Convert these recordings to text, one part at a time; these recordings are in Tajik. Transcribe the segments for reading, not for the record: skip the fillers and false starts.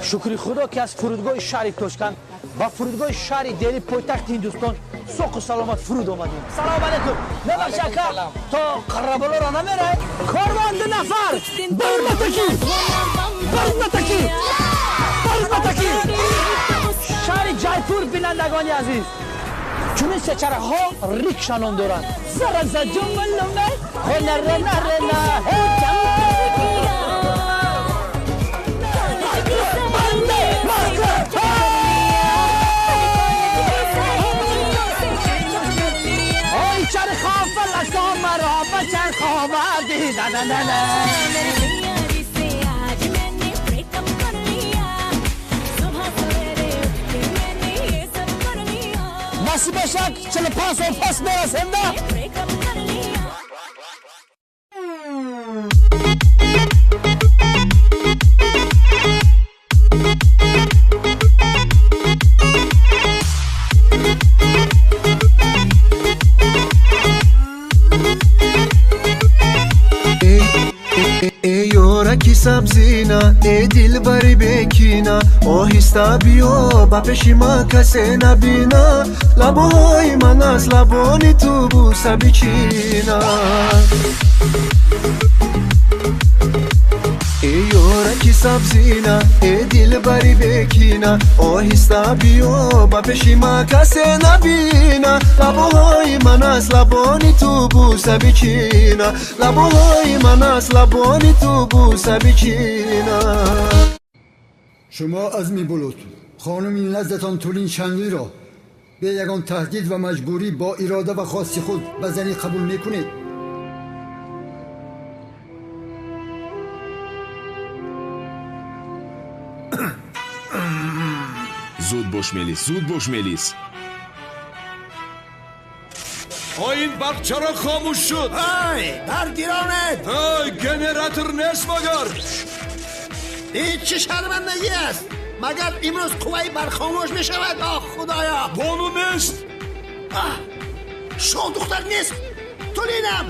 Шукри Худо, ки аз фурудгоҳи шаҳри Тошканд ба фурудгоҳи шаҳри Дели, пойтахти Ҳиндустон, соқу саломат фуруд омадем. Салому алейкум! Мебахши, ака, то Қараболоро намерай? Корвон ду нафар! Барматаки, барматаки, барматаки! Шаҳри Ҷайпур. Бинандагони азиз, чунин сечарахҳо рикша ном доранд. Зараза ҷумлуме хонаренарена. Ой, чарха фалако маро ба чарх оварди, на-на-на-на. आज मैंने ब्रेकअप कर लिया, सुबह सवेरे उठ के मैंने ये सब कर लिया। Насиб бошад, 45 сол пас мерасем да. ब्रेकअप कर लिया। Эй ёраки сабзина, э дилбари бекина, оҳиста биё ба пеши ман, касе набина. Лабоҳои ман аз лабони ту бӯса бичина. Эй ёраки сабзина, э дилбари бекина, оҳиста биё ба пеши ман, касе набина. Лабоҳои ман аз лабони ту бӯса бичина, лабоҳои ман аз лабони ту бӯса бичина. Шумо Азми Булут, хонуми наздатон Тулин Шанлиро бе ягон таҳдид ва маҷбурӣ бо ирода ва хости худ ба занӣ қабул мекунед? Зуд бош, Мелис, зуд бош, Мелис! Ой, ин барқ чаро хомӯш шуд? Ай, барқ гиронед! Ой, генератор нест магар? Ин чӣ шармандагӣ аст? Магар имрӯз қувваи барқ хомӯш мешавад? Ох, худоё! Бону нест! Аҳ, шоҳдухтар нест! Тулинам,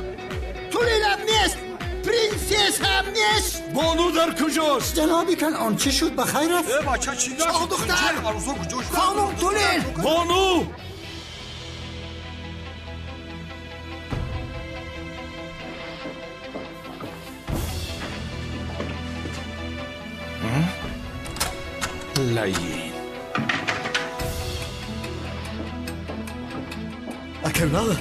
Тулинам нест! Принсессам нест! Бону дар куҷост? Ҷаноби Канъон, чӣ шуд, ба хайр аст? Э, бача, чӣ нашуд? Шоҳдухтар! Арӯзо куҷо шуд? Хонум Тулин! Бону! Лаин! Акамнала,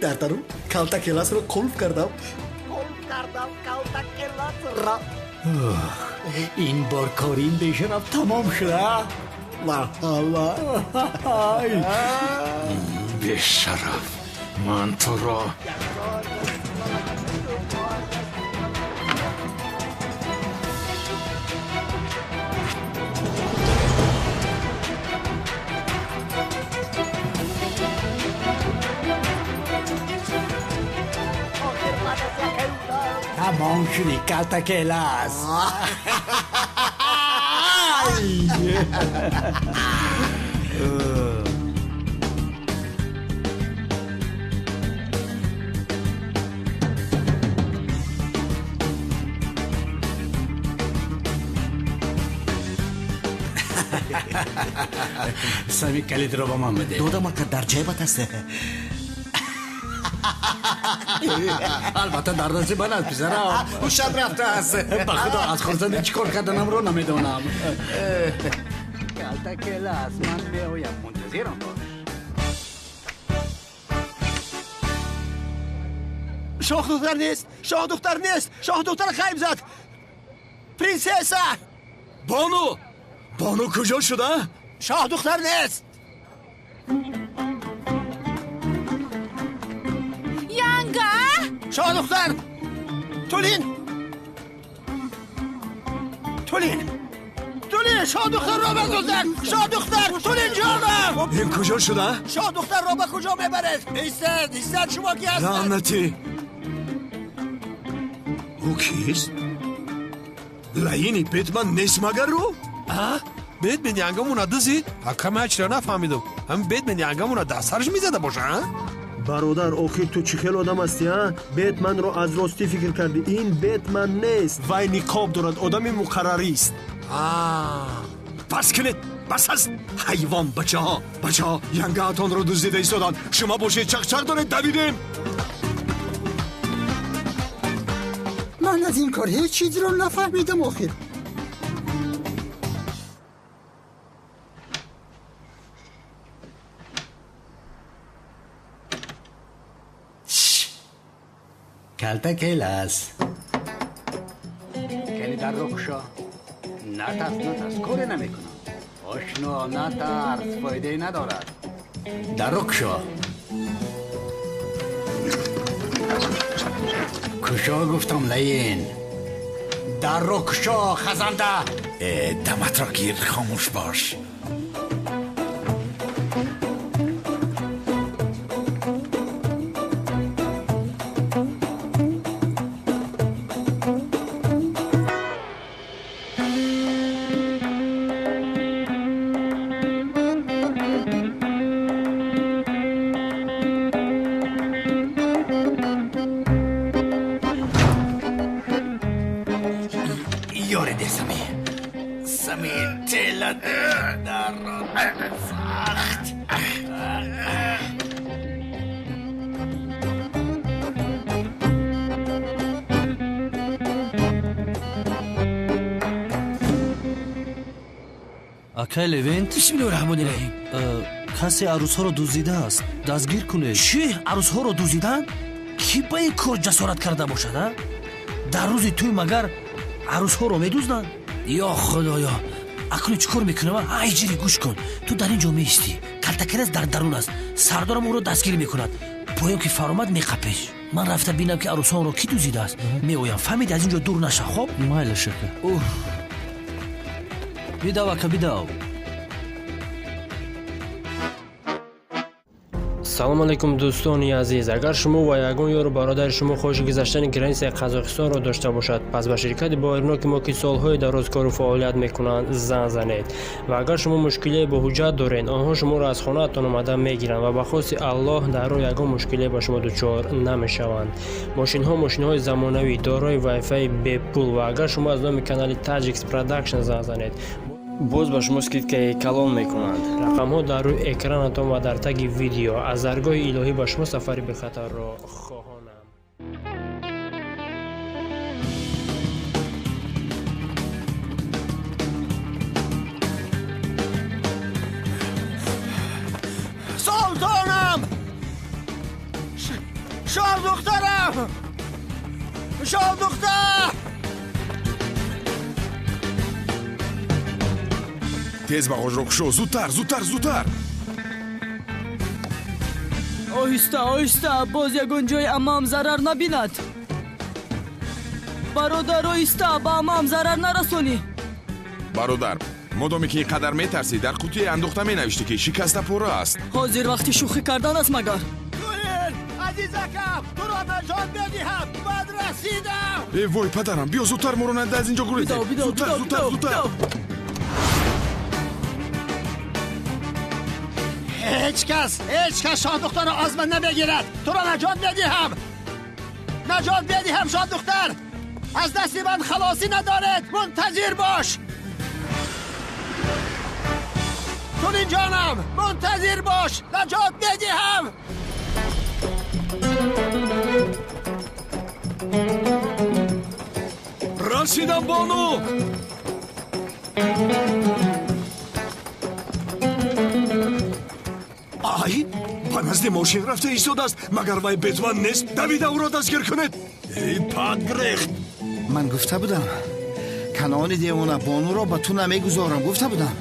дар дарун калта келасро қулф кардам, қулф кардам калта келасро. Ин бор кори ин бешараф тамом шуда. Марҳама. Бешараф, ман туро Тамом шуди, калта келас. Сами калидро ба ман бидеҳ. Додам, ака, дар ҷайбат аст. Албатта, дар дасти ман аст, писарам. Ҳушат рафтааст. Ба худо, аз хурсандӣ чӣ кор карданамро намедонам. Калта келас, ман меоям, мунтазирам бош. Шоҳдухтар нест! Шоҳдухтар нест! Шоҳдухтар ғайб зад! Принсесса! Бону, бону куҷо шуда? Шоҳдухтар нест! Янга! Шоҳдухтар! Тулин! Тулин! Тулин, шоҳдухтарро бардозад! Шоҳдухтар! Тулин ҷонам! Ин куҷо шуда? Шоҳдухтарро ба куҷо мебаред? Истед, истед, шумо ки ҳастед? Лаънатӣ, ӯ кист? Лаини Бетман нест магар ӯ? Бетмен янгамона дизид? Акама чиро нафаҳмидам. Ҳамин Бетмен янгамона дар сараш мезада боша, а? Бародар, охир ту чӣ хел одам ҳастӣ, а? Бетманро аз ростӣ фикр кардӣ. Ин Бетман нест. Вай ниқоб дорад, одами муқаррарист. Бас кунед, бас аст. Ҳайвон бачаҳо, бачаҳо янгаатонро дуздида истоданд. Шумо бошед чақчақ доред, давидем. Ман аз ин кор ҳеҷ чизро нафаҳмидам охир. Калта келас. Кали дарро кушо. Натарс, натарс, коре намекунам. Ошно, натарс, фоидае надорад. Дарро кушо. Кушо гуфтам, лаин. Дарро кушо, хазанда. Даматро гир, хомӯш бош. Акай Левент, бисмиллоҳи раҳмони раҳим. Касе арӯсҳоро дуздидааст, дастгир кунед. Чӣ? Арӯсҳоро дуздиданд? Кӣ ба ин кор ҷасорат карда бошад, а? Дар рӯзи тӯй магар арӯсҳоро медузданд? Ё худоё, акнун чӣ кор мекунам? Ай ҷири, гӯш кун, ту дар ин ҷо меистӣ, калтакерас дар дарун аст, сардорам ӯро дастгир мекунад. Поён ки фаромад меқапеш. Ман рафта бинам ки арӯсҳоро кӣ дуздидааст. Меоям, фаҳмидӣ? Аз ин ҷо дур наша, хоб? Майлаш, ака. Бидав, ака, бидав. Салом алейкум, дӯстони азиз. Агар шумо ва ягон ёру бародари шумо хоҳиши гузаштани границаи Қазоқистонро дошта бошад, пас ба ширкати боварноки мо, ки солҳои дароз кору фаъолият мекунанд, занг занед. Ва агар шумо мушкилие бо ҳуҷҷат доред, онҳо шуморо аз хонаатон омада мегиранд ва ба хости Аллоҳ дар роҳ ягон мушкилие ба шумо дучор намешаванд. Мошинҳо мошинҳои замонавӣ, дорои вайфаи бепул, ва агар шумо аз номи канали Таджикс Продакшн занг занед, боз ба шумо скидкаи калон мекунанд. Рақамҳо дар рӯи экранатон ва дар таги видео. Аз даргоҳи илоҳӣ ба шумо сафари бехатарро хоҳонам. Султонам! Шоҳдухтарам! Шоҳдухтар! Тез бағожро кушо, зудтар, зудтар, зудтар. Оҳиста, оҳиста, боз ягон ҷои аммаам зарар набинад. Бародар, оҳиста, ба аммаам зарар нарасонӣ. Бародар, модоме ки ин қадар метарсӣ, дар қутие андохта менавиштӣ, ки шикаста пора аст. Ҳозир вақти шӯхӣ кардан аст магар? Тулин, азизакам, туро наҷот медиҳам, бад расидам. Э вой, падарам, биё зудтар, моро нада аз ин ҷо гурезем. Зудтар, зудтар, зудтар. Ҳеҷ кас, ҳеҷ кас шоҳдухтарро аз ман намегирад. Туро наҷот медиҳам, наҷот медиҳам, шоҳдухтар. Аз дасти ман халосӣ надоред. Мунтазир бош, тулин ҷонам, мунтазир бош, наҷот медиҳам. Расидам, бону. Ай, ба назди мошин рафта истодааст. Магар вай Бетман нест? Давида ӯро дастгир кунед. Эй, пад грехт. Ман гуфта будам, канони девона, бонуро ба ту намегузорам, гуфта будам.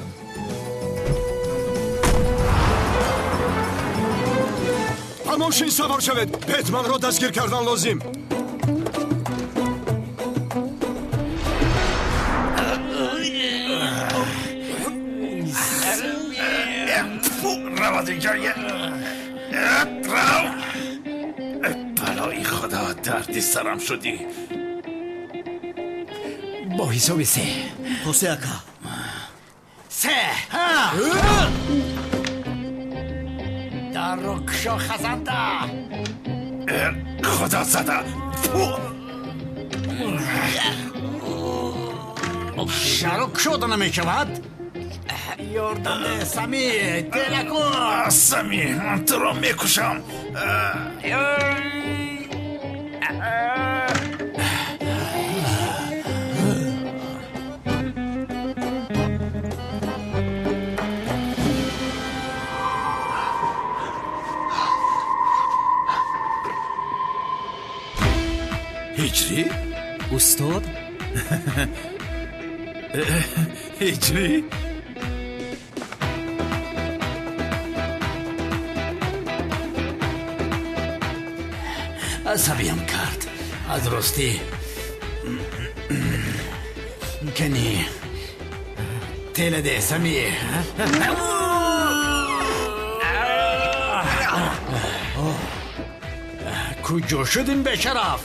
Ба мошин савор шавед, Бетманро дастгир кардан лозим. Рав аз инҷо, рав. Балои худо, дарди сарам шудӣ. Бо ҳисоби се. То се, ака. Се. Дарро кушо, хазанда. Худо зада. Чаро кушода намешавад? Ёрдам де, Сами, тела кун. Сами, ман туро мекушам. Ҳиҷрӣ? Устод? Ҳиҷрӣ? Асабиям кард. Аз ростӣ. Кани. Тела де, Сами. Куҷо шуд ин бешараф?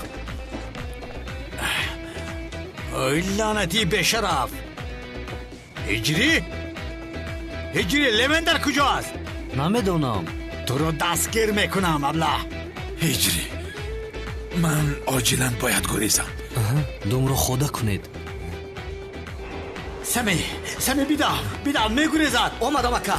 Ой, лаънатии бешараф! Ҳиҷрӣ? Ҳиҷрӣ, Левендер куҷо аст? Намедонам. Туро дастгир мекунам, аблаҳ. Ҳиҷрӣ, ман оҷилан бояд гурезам. Думро хода кунед. Сами, Сами, бидав, бидав, мегурезад. Омадам, ака.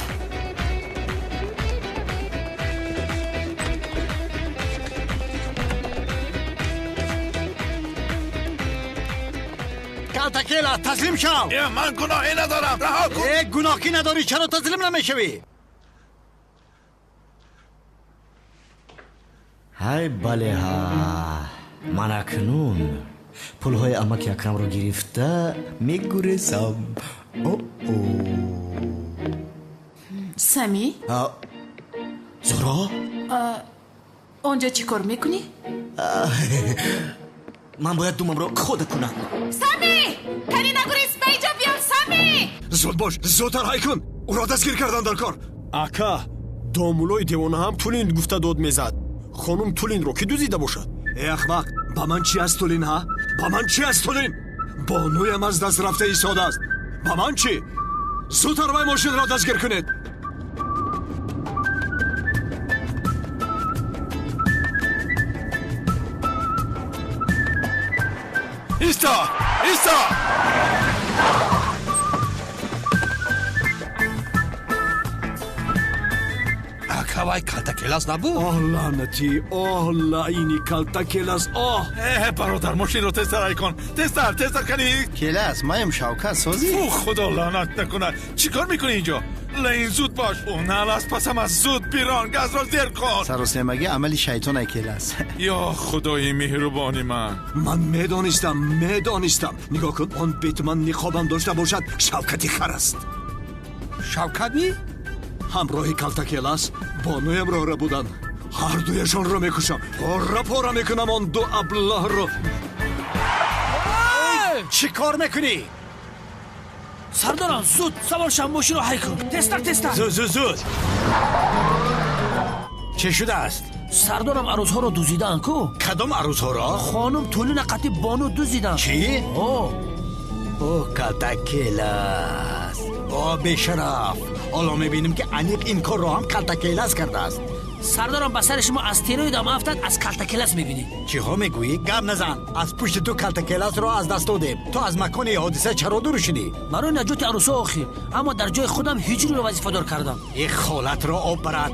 Калтакела, таслим шав. Ман гуноҳе надорам, раҳо кун. Э, гуноҳ ки надорӣ, чаро таслим намешавӣ? Ҳай, бале, ҳа, ман акнун пулҳои амаки Акрамро гирифта мегурезам. О-о. Сами? Зуро? Онҷо чӣ кор мекунӣ? Ман бояд думамро хода кунам. Сами! Кани нагурез, ба инҷо биё, Сами! Зуд бош, зудтар ҳай кун. Ӯро дастгир кардан дар кор. Ака, домулои девона ҳам Тулин гуфта дод мезад. Хонум Тулинро ки дуздида бошад? Э, ахмақ, ба ман чӣ аст Тулин, ҳа? Ба ман чӣ аст Тулин? Бонуям аз даст рафта истодааст. Ба ман чӣ? Зудтар вай мошинро дастгир кунед. Исто! Исто! Ака, вай калтакелас набуд? Оҳ, лаънатӣ, оҳ, лаъини калтакелас, оҳ! Э, бародар, мошинро тезтар ҳай кун. Тезтар, тезтар кани. Келас, маем Шавкат, созӣ? Фу, худо лаънат накунад. Чӣ кор мекунӣ инҷо? Лаин, зуд бош. Ӯ нал аз пасам аст. Зуд бирон, газро зер кун. Саросемагӣ амали шайтон, Келас. Ё худои меҳрубони ман. Ман медонистам, медонистам. Нигоҳ кун, он бетман ниқобам дошта бошад, Шавкати хар аст. Шавкат ми? Ҳамроҳи калтакелас бонуямро рабуданд. Ҳардуяшонро мекушам, пора пора мекунам он ду аблаҳро. Чӣ кор мекунӣ? Сардорам, зуд савор шав, мошинро ҳай кун. Тезтар, тезтар. Зуд, зуд, зуд. Чӣ шудааст? Сардорам, арӯзҳоро дуздидаанд ку. Кадом арӯзҳоро? Хонум Тулина қатъи бону дуздиданд. Чӣ? О, калтакелас, о, бешараф! Ҳоло мебинем, ки аниқ ин корро ҳам калтакелас кардааст. Сардорам, ба сари шумо астероидам афтад, аз калтакелас мебинед. Чиҳо мегӯӣ? Гап назан. Аз пушти ту калтакеласро аз даст додем. Ту аз макони ҳодиса чаро дур шудӣ? Барои наҷоти арӯсҳо охир, аммо дар ҷои худам ҳиҷриро вазифадор кардам. Э, холатро об барад.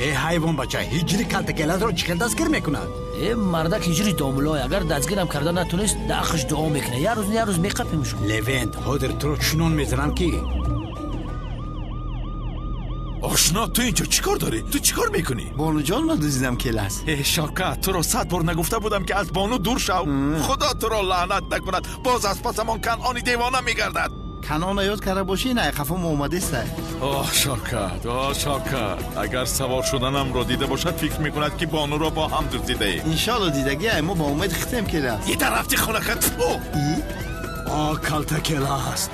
Э, ҳайвонбача, ҳиҷри калтакеласро чӣ хел дастгир мекунад? Э, мардак ҳиҷри домулой, агар дастгирам карда натонист, да ақш дуо мекунад. Як рӯз, як рӯз меқапимш. Левент, ҳозир туро чунон мезанам, ки Ошно, ту инҷо чӣ кор дорӣ? Ту чӣ кор мекунӣ? Бонуҷонро дуздидам, Келас. Э, Шавкат, туро 100 бор нагуфта будам, ки аз бону дур шав. Худо туро лаънат накунад, боз аз пасамон Канъони девона мегардад. Канъона ёд карда бошӣ, на қафо омадеста. Оҳ, Шавкат, оҳ, Шавкат, агар савор шуданамро дида бошад, фикр мекунад, ки бонуро бо ҳам дуздидаем. Иншоалло дидагӣ, мо ба умед хитем, Келас. Ита рафти хонакат. О, калтакелас,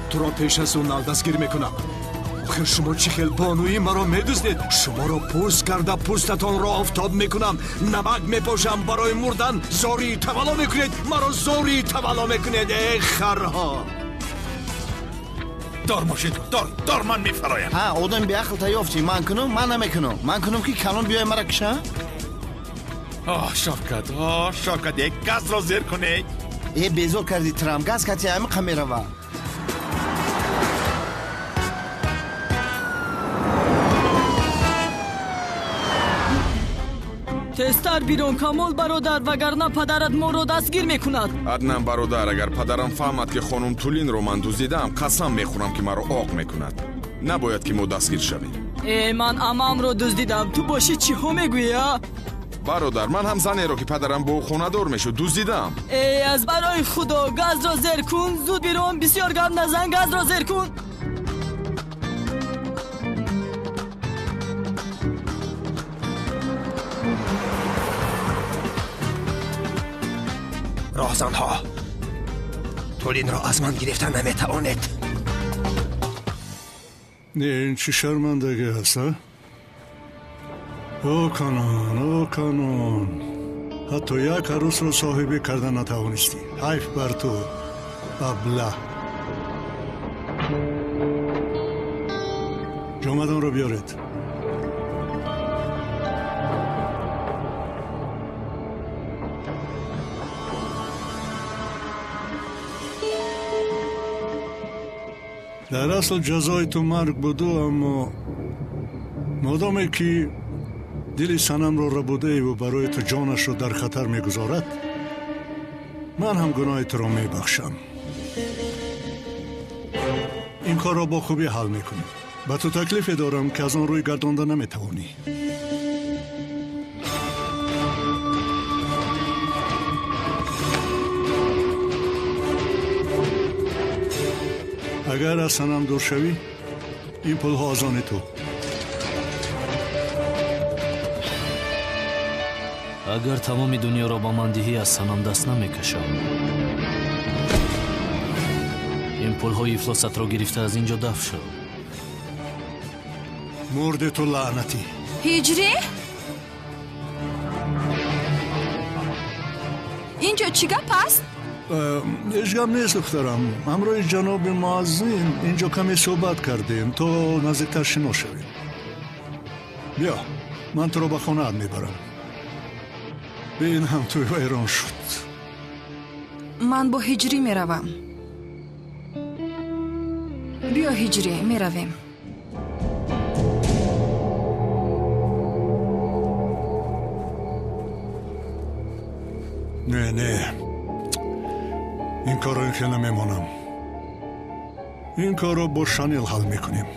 туро пеш аз ӯ нал дастгир мекунам. Охир шумо чӣ хел бонуи маро медуздед? Шуморо пӯст карда пӯстатонро офтоб мекунам, намак мепошам, барои мурдан зории тавалло мекунед, маро зории тавалло мекунед, э харҳо. Дор мошинро, дор, дор, ман мефароям. Ҳа, одами беақл та ёфтӣ. Ман кунам, ман намекунам. Ман кунам, ки калон биёй мара киша? Оҳ, Шавкат, оҳ, Шавкат, як газро зер кунед. Э, безор кардӣ трам, газ кати ҳамиқа мерава. Тезтар бирон, Камол бародар, вагарна падарат моро дастгир мекунад. Аднан бародар, агар падарам фаҳмад, ки хонум Тулинро ман дуздидаам, қасам мехӯрам, ки маро оқ мекунад. Набояд, ки мо дастгир шавем. Э, ман амамро дуздидам, ту бошӣ чиҳо мегӯӣ, а? Бародар, ман ҳам занеро, ки падарам бо ӯ хонадор мешуд, дуздидаам. Э, аз барои худо газро зер кун, зуд бирон, бисёр гап назан, газро зер кун. Роҳзанҳо, Тулинро аз ман гирифта наметавонед. Не, ин чӣ шармандагӣ аст, а? О, Канон, о, Канон, ҳатто як арӯсро соҳибӣ карда натавонистӣ. Ҳайф бар ту, абла. Ҷомадонро биёред. Дар асл ҷазои ту марг буду, аммо модоме ки дили санамро рабудаеву барои ту ҷонашро дар хатар мегузорад, ман ҳам гуноҳи туро мебахшам. Ин корро бо хубӣ ҳал мекунем. Ба ту таклифе дорам, ки аз он рӯй гардонда наметавонӣ. Агар аз санам дур шавӣ, ин пулҳо аз они ту. Агар тамоми дунёро ба ман диҳӣ, аз санам даст намекашам. Ин пулҳои ифлосатро гирифта аз ин ҷо дафт шав. Мурди ту, лаънатӣ. Ҳиҷрӣ, ин ҷо чӣ гап аст? Ҳеҷ гап нест, духтарам. Ҳамроҳи ҷаноби муаззин ин ҷо каме суҳбат кардем, то наздиктар шинос шавем. Биё, ман туро ба хонаат мебарам. Бин, ҳам тӯй вайрон шуд. Ман бо Ҳиҷрӣ меравам. Биё, Ҳиҷрӣ, меравем. Не, не, ин корро ин хел намемонам. Ин корро бо Шанил ҳал мекунем.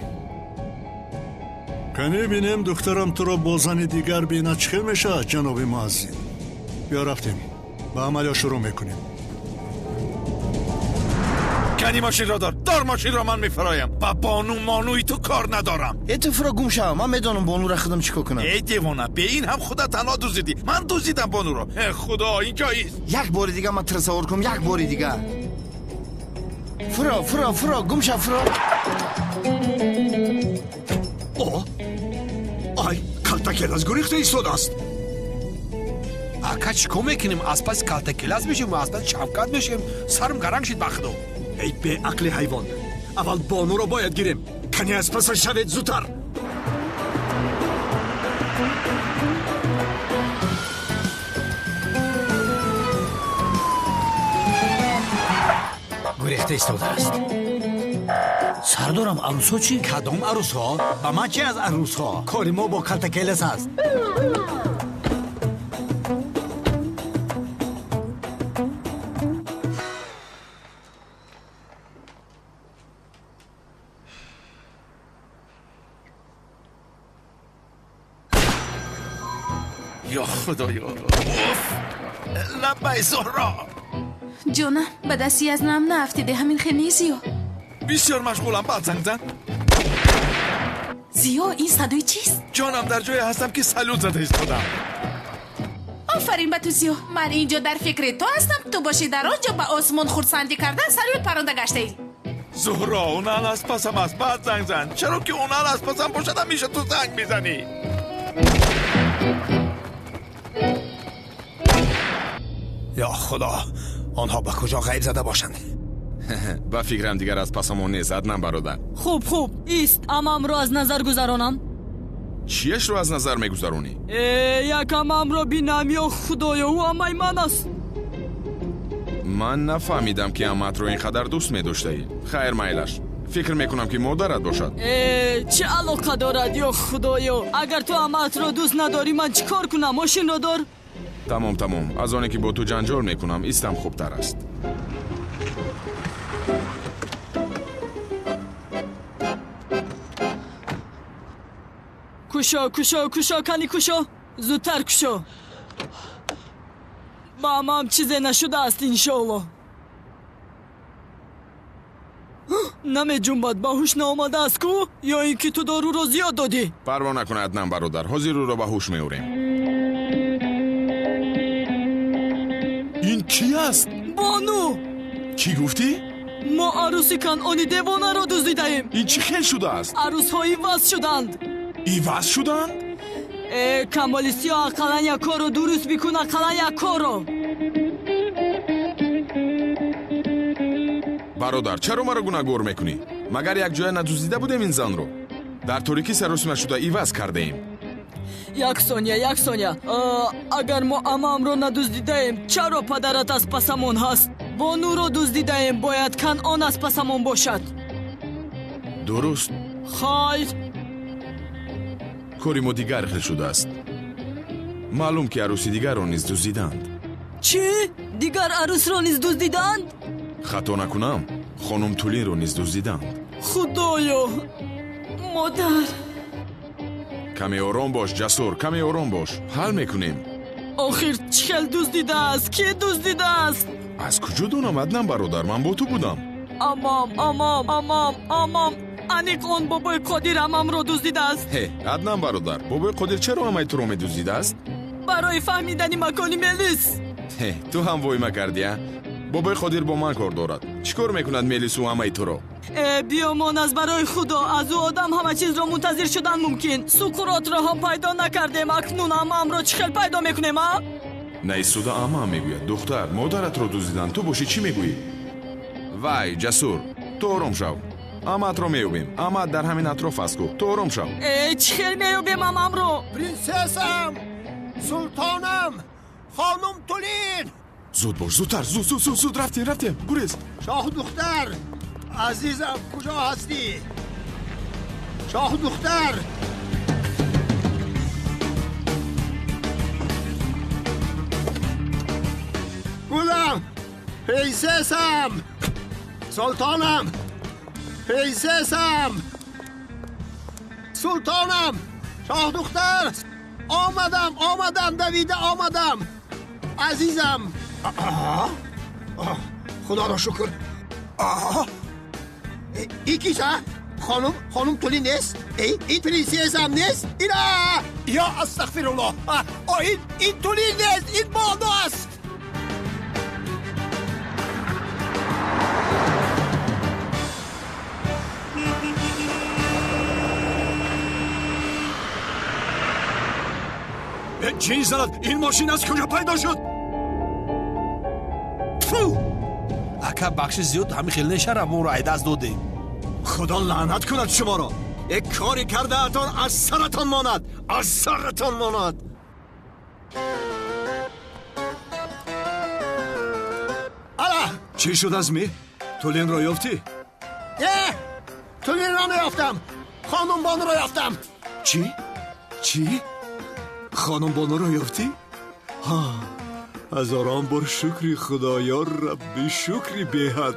Кане бинем, духтарам туро бо зани дигар бинад, чӣ хел мешавад, ҷаноби муаззин? Биё, рафтем, ба амалиё шурӯъ мекунем. Кани мошинро дор, дор мошинро, ман мефароям. Ба бону монуи ту кор надорам. Э, ту фуро, гум шав, ман медонам бонура худам чӣ кор кунам. Эй девона, бе ин ҳам худа танҳо дуздидӣ. Ман дуздидам бонуро. Э, худо, ин ҷоист. Як бори дига ман туро савор кунам, як бори дига. Фуро, фуро, фуро, гум шав, фуро. О, ай, калтакелаз гурехта истодааст. Ака, чӣ кор мекунем? Аз паси калтакелаз мешем, аз паси Шавкат мешем. Сарам гаранг шид, ба худо. Эй беақли ҳайвон, аввал бонуро бояд гирем. Кани аз пасаш шавед, зудтар. Гурехта истодааст. Сардорам, арӯсҳо чӣ? Кадом арӯсҳо? Ба ман чӣ аз арӯсҳо? Кори мо бо калтакелас аст. Ё худоё, уф! Лаббай, Зуҳро. Ҷонам, ба дасти язнам наафтиде, ҳамин хел нест, Зиё? Бисёр машғулам, баъд занг зан. Зиё, ин садои чист? Ҷонам, дар ҷое ҳастам, ки салют зада истодам. Офарин ба ту, Зиё. Ман ин ҷо дар фикри ту ҳастам, ту бошӣ дар он ҷо ба осмон хурсандӣ кардан салют паронда гаштаӣ. Зуҳро, унал аз пасам аст, баъд занг зан. Чаро ки унал аз пасам бошад, ҳамеша ту занг мезанӣ. Ё худо, онҳо ба куҷо ғайб зада бошанд? Ба фикрам, дигар аз пасамон нест, Аднан бародар. Хуб, хуб, ист, амамро аз назар гузаронам. Чиешро аз назар мегузаронӣ? Э, як амамро бинам, ё Худоё, ӯ амаи ман аст. Ман нафаҳмидам, ки амаатро ин қадар дӯст медоштаӣ. Хайр, майлаш, фикр мекунам, ки модарат бошад. Э, чӣ алоқа дорад, ё Худоё? Агар ту амаатро дӯст надорӣ, ман чӣ кор кунам? Мошинро дор. Тамом, тамом. Аз оне ки бо ту ҷанҷол мекунам, истам хубтар аст. Кушо, кушо, кушо, кани кушо, зудтар кушо. Ба амаам чизе нашудааст, иншоалло. Намеҷунбад, ба ҳуш наомадааст ку? Ё ин ки ту доруро зиёд додӣ? Парво накун, Аднан бародар, ҳозир ӯро ба ҳуш меорем. Ин кӣ аст? Бону. Чӣ гуфтӣ? Мо арӯси Канъони девонаро дуздидаем. Ин чӣ хел шудааст? Арӯсҳо иваз шуданд. Иваз шуданд? Э, Камоли Сиёҳ, ақаллан як корро дуруст бикун, ақаллан як корро. Бародар, чаро маро гунаҳгор мекунӣ? Магар якҷоя надуздида будем ин занро? Дар торикӣ саросима шуда иваз кардаем. Як сония, як сония. Агар мо амаамро надуздидаем, чаро падарат аз пасамон ҳаст? Бонуро дуздидаем, бояд Канъон аз пасамон бошад. Дуруст. Хайр. Кори мо дигар хел шудааст. Маълум, ки арӯси дигарро низ дуздиданд. Чӣ? Дигар арӯсро низ дуздиданд? Хато накунам, хонум Тулинро низ дуздиданд. Худоё, модар! Каме ором бош, Ҷасур, каме ором бош, ҳал мекунем. Охир чӣ хел дуздидааст? Кӣ дуздидааст? Аз куҷо донам, Аднан бародар? Ман бо ту будам. Амам, амам, амам, амам! Аниқ он бобои Қодир амамро дуздидааст. Ҳе, Аднан бародар, бобои Қодир чаро амаи туро медуздидааст? Барои фаҳмидани макони Мелис. Ҳе, ту ҳам войма кардӣ, а? Бобои Қодир бо ман кор дорад. Чӣ кор мекунад Мелису амаи туро? Э, биёмон, аз барои Худо, аз ӯ одам ҳама чизро мунтазир шудан мумкин. Суқуротро ҳам пайдо накардем, акнун амаамро чӣ хел пайдо мекунем, а? Наистода амаам мегӯяд: духтар, модаратро дуздиданд, ту бошӣ, чӣ мегӯӣ? Вай, Ҷасур, ту ором шав, амаатро меёбем. Амаат дар ҳамин атроф аст ку, ту ором шав. Э, чӣ хел меёбем амаамро? Принсессам, султонам, хонум Тулин! Зуд бош, зудтар, зуд, зуд, зуд, зуд, рафтем, рафтем, гурез. Шоҳдухтар, азизам, куҷо ҳастӣ? Шоҳдухтар! Гулам, принсессам, султонам, принсессам, султонам, шоҳдухтар, омадам, омадам, давида омадам, азизам. Худоро шукр. Ин кист, а? Хонум, хонум Тулин нест? Ин принсессам нест? Ина, ё астағфируллоҳ, ин Тулин нест, ин бону аст. Ҷин занад, ин мошин аз куҷо пайдо шуд? Тфу! Ака, бахши зиёд, ҳамин хел нешара, моро айдаст додем. Худо лаънат кунад шуморо! Як коре кардаатон аз саратон монад, аз саратон монад. Ала! Чӣ шуд, Азмӣ? Тулинро ёфтӣ? Не, Тулинро наёфтам, хонум Бонуро ёфтам. Чӣ? Чӣ? Хонум Бонуро ёфтӣ? Ҳа, ҳазорон бор шукри Худо, ё Рабби, шукри беҳад.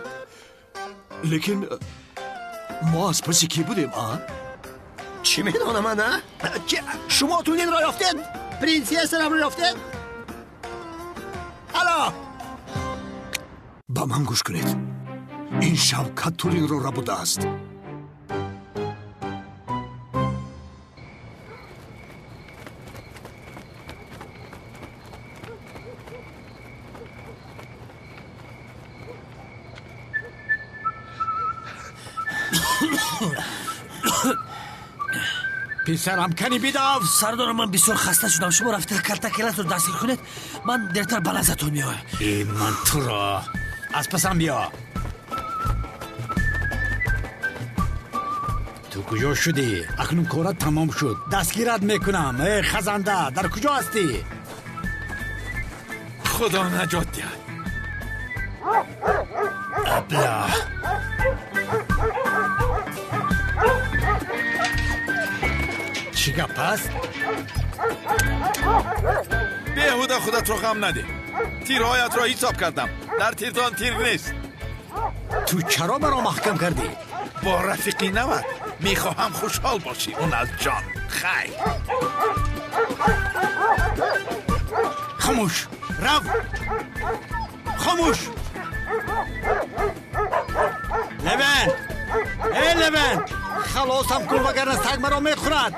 Лекин мо аз паси кӣ будем, а? Чӣ медонам ман, а? Шумо Тулинро ёфтед? Принсессарамро ёфтед? Ало! Ба ман гӯш кунед, ин Шавкат Тулинро рабудааст. Писарам, кани бидав. Сардор, ман бисёр хаста шудам, шумо рафта калтакелатро дастгир кунед, ман дертар ба назатон меоям. Э, ман туро аз пасам биё. Ту куҷо шудӣ? Акнун корат тамом шуд. Дастгират мекунам. Э, хазанда, дар куҷо ҳастӣ? Худо наҷот диҳад. Абла. Чӣ гап аст? Беҳуда худатро ғам надеҳ. Тирҳоятро ҳисоб кардам. Дар тирдон тир нест. Ту чаро маро маҳкам кардӣ? Бо рафиқи нават мехоҳам хушҳол бошӣ. Он аз ҷон. Хайр. Хомӯш! Рав! Хомӯш! Левент! Э, Левент! Халосам кун, вагарна саг маро мехӯрад!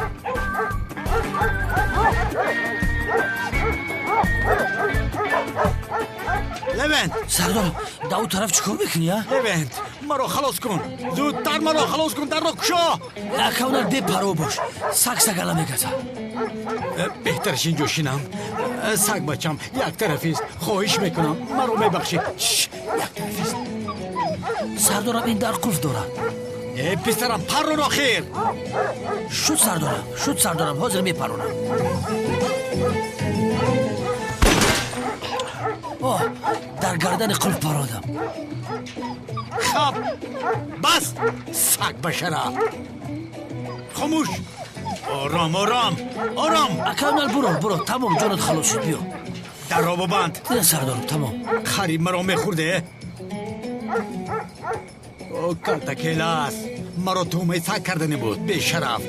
Левент! Сардор, дар он тараф чӣ кор мекунӣ, а? Левент, маро халос кун! Зудтар маро халос кун, дарро кушо! Акавнар, бепарво бош. Саг сагала мегазад. Беҳтараш инҷо шинам. Саг бачам, як тарафист. Хоҳиш мекунам, маро мебахшӣ. Як тарафист. Сардорам, ин дар қулф дорад. Э, писарам, паррон охир! Шуд, сардорам, шуд, сардорам, ҳозир мепаронам. Оҳ, дар гардани қулф пародам. Хаб, бас, саг башара. Хомӯш! Ором, ором, ором! Акамал, буро, буро, тамом, ҷонат халос шуд, биё. Дарро бибанд. Не, сардорам, тамом. Хари маро мехӯрде? О, калтакелас, маро туҳмаи саг кардане буд, бешараф.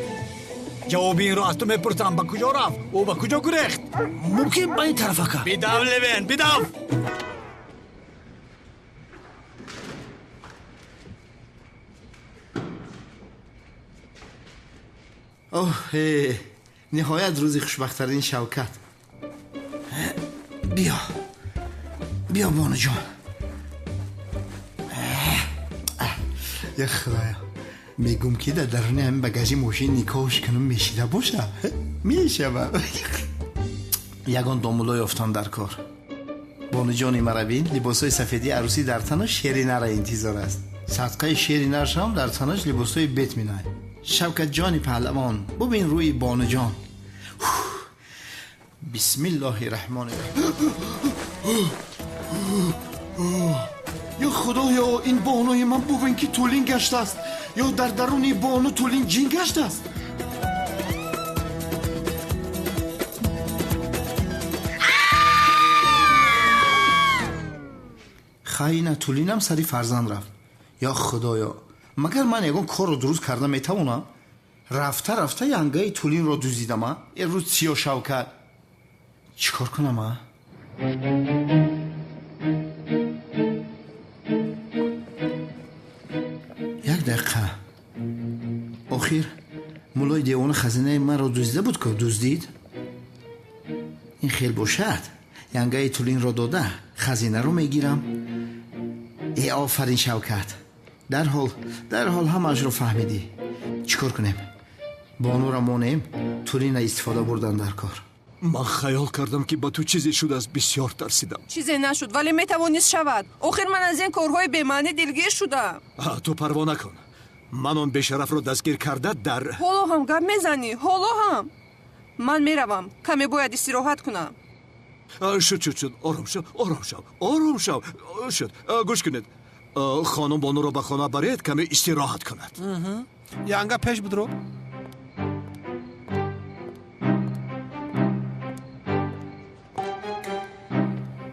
Ҷавоби инро аз ту мепурсам, ба куҷо рафт? Ӯ ба куҷо гурехт? Мумкин ба ин тараф, ака. Бидав, Левен, бидав! Оҳ, ниҳоят рӯзи хушбахттарини Шавкат. Биё, биё, бонуҷон. Я худоё, мегум ки дар даруни ҳамин багажи мошин никоҳш кунум, мешида боша? Мешава. Ягон домуло ёфтам дар кор. Бонуҷони мара бин, либосҳои сафедии арӯсӣ дар танаш, шери нара интизор аст. Садқаи шери наршам, дар танаш либосҳои бет минай. Шавкатҷони паҳлавон, бубин рӯи бонуҷон. Бисмиллоҳи раҳмони раҳим. Ё худоё, ин бонуи ман бубин ки тӯлин гаштааст, ё дар даруни бону тӯлин ҷин гаштааст. Хайна, тӯлинам сари фарзанд рафт. Ё худоё, магар ман ягон корро дуруст карда метавонам? Рафта рафта янгаи тӯлинро дуздидам, а? Э, рӯз сиё Шавкат, чӣ кор кунам, а? Як дақиқа. Охир муллои девона хазинаи маро дуздида буд ку, дуздид. Ин хел бошад, янгаи тӯлинро дода хазинаро мегирам. Э, офарин, Шавкат, дарҳол, дарҳол ҳамаашро фаҳмидӣ. Чӣ кор кунем? Бонура монем, тӯлина истифода бурдан дар кор. Ман хаёл кардам, ки ба ту чизе шудааст, бисёр тарсидам. Чизе нашуд, вале метавонист шавад. Охир ман аз ин корҳои бемаънӣ дилгир шудам. Ту парво накун, ман он бешарафро дастгир карда дар Ҳоло ҳам гап мезанӣ, ҳоло ҳам. Ман меравам, каме бояд истироҳат кунам. Шуд, шуд, шуд, ором шав, ором шав, ором шав, шуд. Гӯш кунед, хонум бонуро ба хона баред, каме истироҳат кунад. Янга, пеш будро.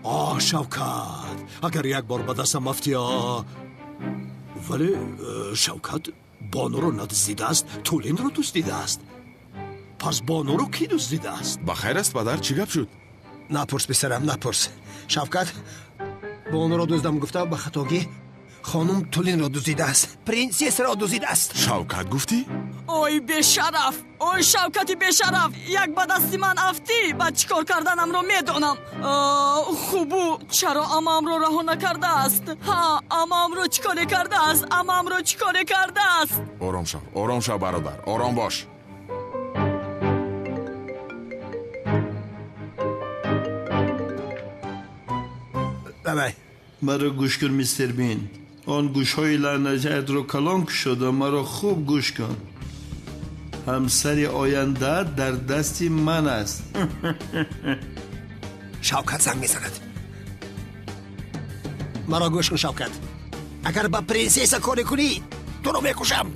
Оҳ, Шавкат, агар як бор ба дастам афтӣ. Вале Шавкат бонуро надуздидааст, тӯлинро дуздидааст. Пас бонуро кӣ дуздидааст? Ба хайр аст, падар, чӣ гап шуд? Напурс, писарам, напурс. Шавкат бонуро дуздам гуфта, ба хатогӣ хонум Тулинро дуздидааст, принсессаро дуздидааст. Шавкат гуфтӣ? Ой, бешараф! Ой, Шавкати бешараф! Як ба дасти ман афтӣ, баъд чӣ кор карданамро медонам. Хубу чаро амаамро раҳо накардааст? Ҳа, амаамро чӣ коре кардааст? Амаамро чӣ коре кардааст? Ором шав, ором шав, бародар, ором бош. Давай. Маро гӯш кун, мистер Бин. Он гӯшҳои лаънатиятро калон кушода, маро хуб гӯш кун. Ҳамсари оянда дар дасти ман аст. Шавкат занг мезанад. Маро гӯш кун, Шавкат. Агар ба принсесса коре кунӣ, туро мекушам.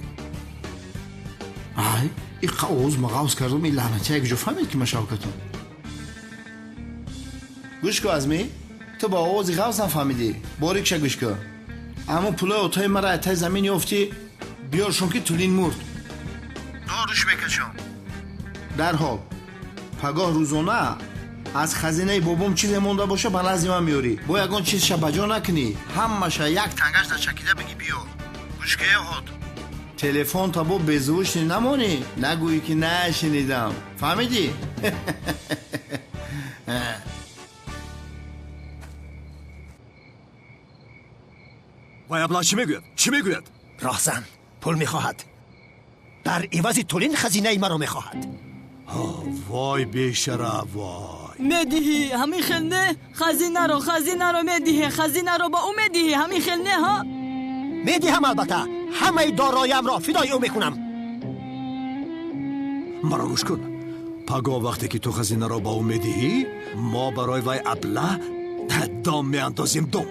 Ай, иққа овоз мағавз кардам, ин лаънатия як ҷо фаҳмид, ки ман Шавкатам. Гӯш кун, Азмӣ, ту ба овози ғавз нафаҳмидӣ. Борикша гӯш кун. Аммо пулои отои мара аз таи замин ёфтӣ, биёршон, ки Тулин мурд. Доруш мекашам. Дарҳол пагоҳ рӯзона аз хазинаи бобом чизе монда боша, ба назди ман меёрӣ. Бо ягон чизша ба ҷо накунӣ, ҳамаша як тангаш начакида бигӣ, биёр. Гӯшкае ҳод. Телефон та бо беззвучный намонӣ, нагӯӣ, ки нашинидам. Фаҳмидӣ? Вай абла чӣ мегӯяд? Чӣ мегӯяд? Роҳзан пул мехоҳад. Дар ивази Тулин хазинаи маро мехоҳад. Вой бешараф, вой. Медиҳӣ, ҳамин хел не? Хазинаро, хазинаро медиҳӣ, хазинаро ба ӯ медиҳӣ, ҳамин хел не, ҳа? Медиҳам, албатта, ҳамаи дороямро фидои ӯ мекунам. Маро гӯш кун. Пагоҳ вақте ки ту хазинаро ба ӯ медиҳӣ, мо барои вай абла дом меандозем, дом.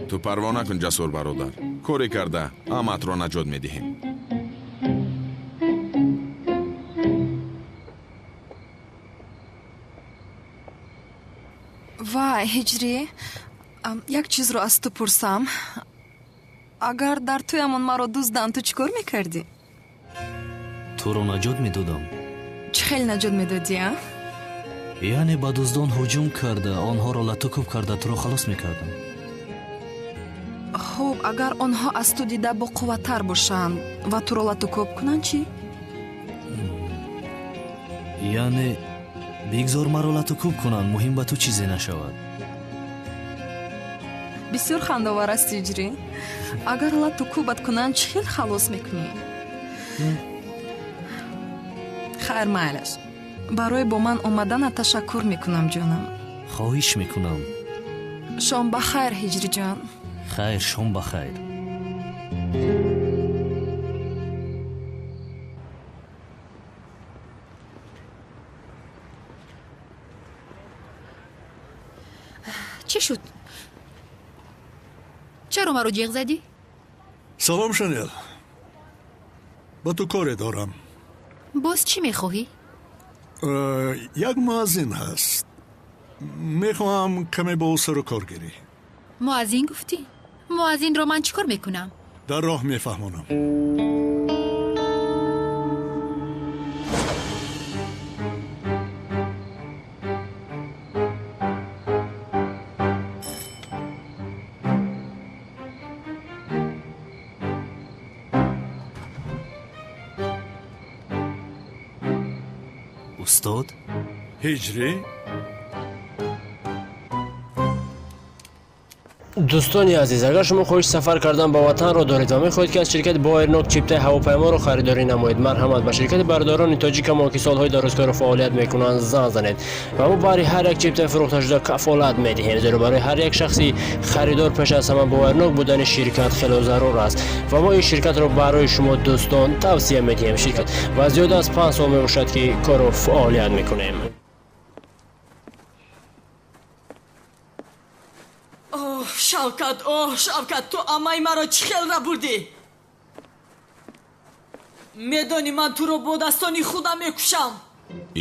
Ту парво накун, Ҷасур бародар. Коре карда аматро наҷот медиҳем. Вай, Ҳиҷрӣ, як чизро аз ту пурсам. Агар дар тӯямон маро дузданд, ту чӣ кор мекардӣ? Туро наҷот медодам. Чӣ хел наҷот медодӣ, а? Яъне ба дуздон ҳуҷум карда, онҳоро латукӯб карда, туро халос мекардам. Хуб, агар онҳо аз ту дида боқувваттар бошанд ва туро латукӯб кунанд, чӣ? Яъне бигзор маро латукӯб кунанд, муҳим ба ту чизе нашавад. Бисёр хандовар аст, Ҳиҷрӣ. Агар латукӯбат кунанд, чӣ хел халос мекунӣ? Хайр, майлаш. Барои бо ман омаданат ташаккур мекунам, ҷонам. Хоҳиш мекунам. Шом ба хайр, Ҳиҷриҷон. Хайр, шом ба хайр. Чӣ шуд? Чаро маро ҷиғ задӣ? Салом, Шанел. Ба ту коре дорам. Боз чӣ мехоҳӣ? Як муаззин ҳаст. Мехоҳам каме бо ӯ сару кор гирӣ. Муаззин гуфтӣ? Муаззинро ман чӣ кор мекунам? Дар роҳ мефаҳмонам. Устод? Ҳиҷрӣ? Дӯстони азиз, агар шумо хоҳиши сафар кардан ба ватанро доред ва мехоҳед, ки аз ширкати Боэрнок чиптаи ҳавопайморо харидорӣ намоед, марҳамат, ба ширкати бародарони тоҷикамон, ки солҳои дарозкорро фаъолият мекунанд, занг занед ва мо баҳри ҳар як чиптаи фурӯхташуда кафолат медиҳем, зеро барои ҳар як шахси харидор пеш аз ҳама боварнок будани ширкат хело зарур аст ва мо ин ширкатро барои шумо дӯстон тавсия медиҳем. Ширкат ва зиёда аз 5 сол мебошад, ки корро фаъолият мекунем. Оҳ, Шавкат, оҳ, Шавкат, ту амаи маро чӣ хел рабурдӣ? Медонӣ, ман туро бо дастони худам мекушам.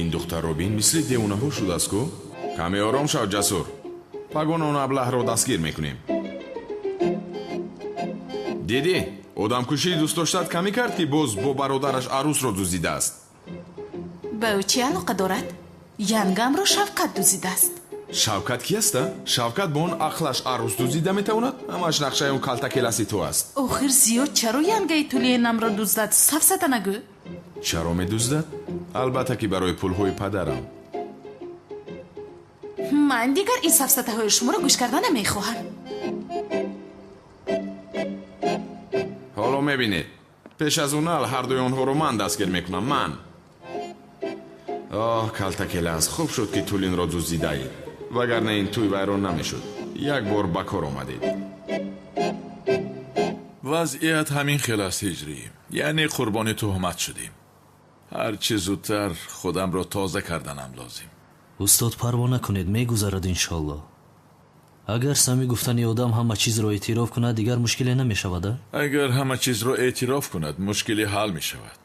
Ин духтарро бин, мисли девонаҳо шудааст ку. Каме ором шав, Ҷасур. Пагон он аблаҳро дастгир мекунем. Дидӣ, одамкушии дӯстдоштат камӣ кард, ки боз бо бародараш арӯсро дуздидааст. Ба ӯ чӣ алоқа дорад? Янгамро Шавкат дуздидааст. Шавкат ки аста? Шавкат бо он ақлаш арӯс дуздида метавонад? Ҳамаш нақшаи он калтакеласи ту аст. Охир зиёд чаро янгаи Тулиенамро дуздад? Сафсата нагӯ. Чаро медуздад? Албатта, ки барои пулҳои падарам. Ман дигар ин сафсатаҳои шуморо гӯш карда намехоҳам. Ҳоло мебинед. Пеш аз он ал ҳардуи онҳоро ман дастгир мекунам, ман. Оҳ, калтакелас, хуб шуд, ки Тулинро дуздидаед. Вагарна ин тӯй вайрон намешуд. Як бор ба кор омадед. Вазъият ҳамин хел аст, Ҳиҷрӣ. Яъне қурбони туҳмат шудем. Ҳарчи зудтар худамро тоза карданам лозим. Устод, парво накунед, мегузарад иншоаллоҳ. Агар Сами гуфтани одам ҳама чизро эътироф кунад, дигар мушкиле намешавад, а? Агар ҳама чизро эътироф кунад, мушкиле ҳал мешавад.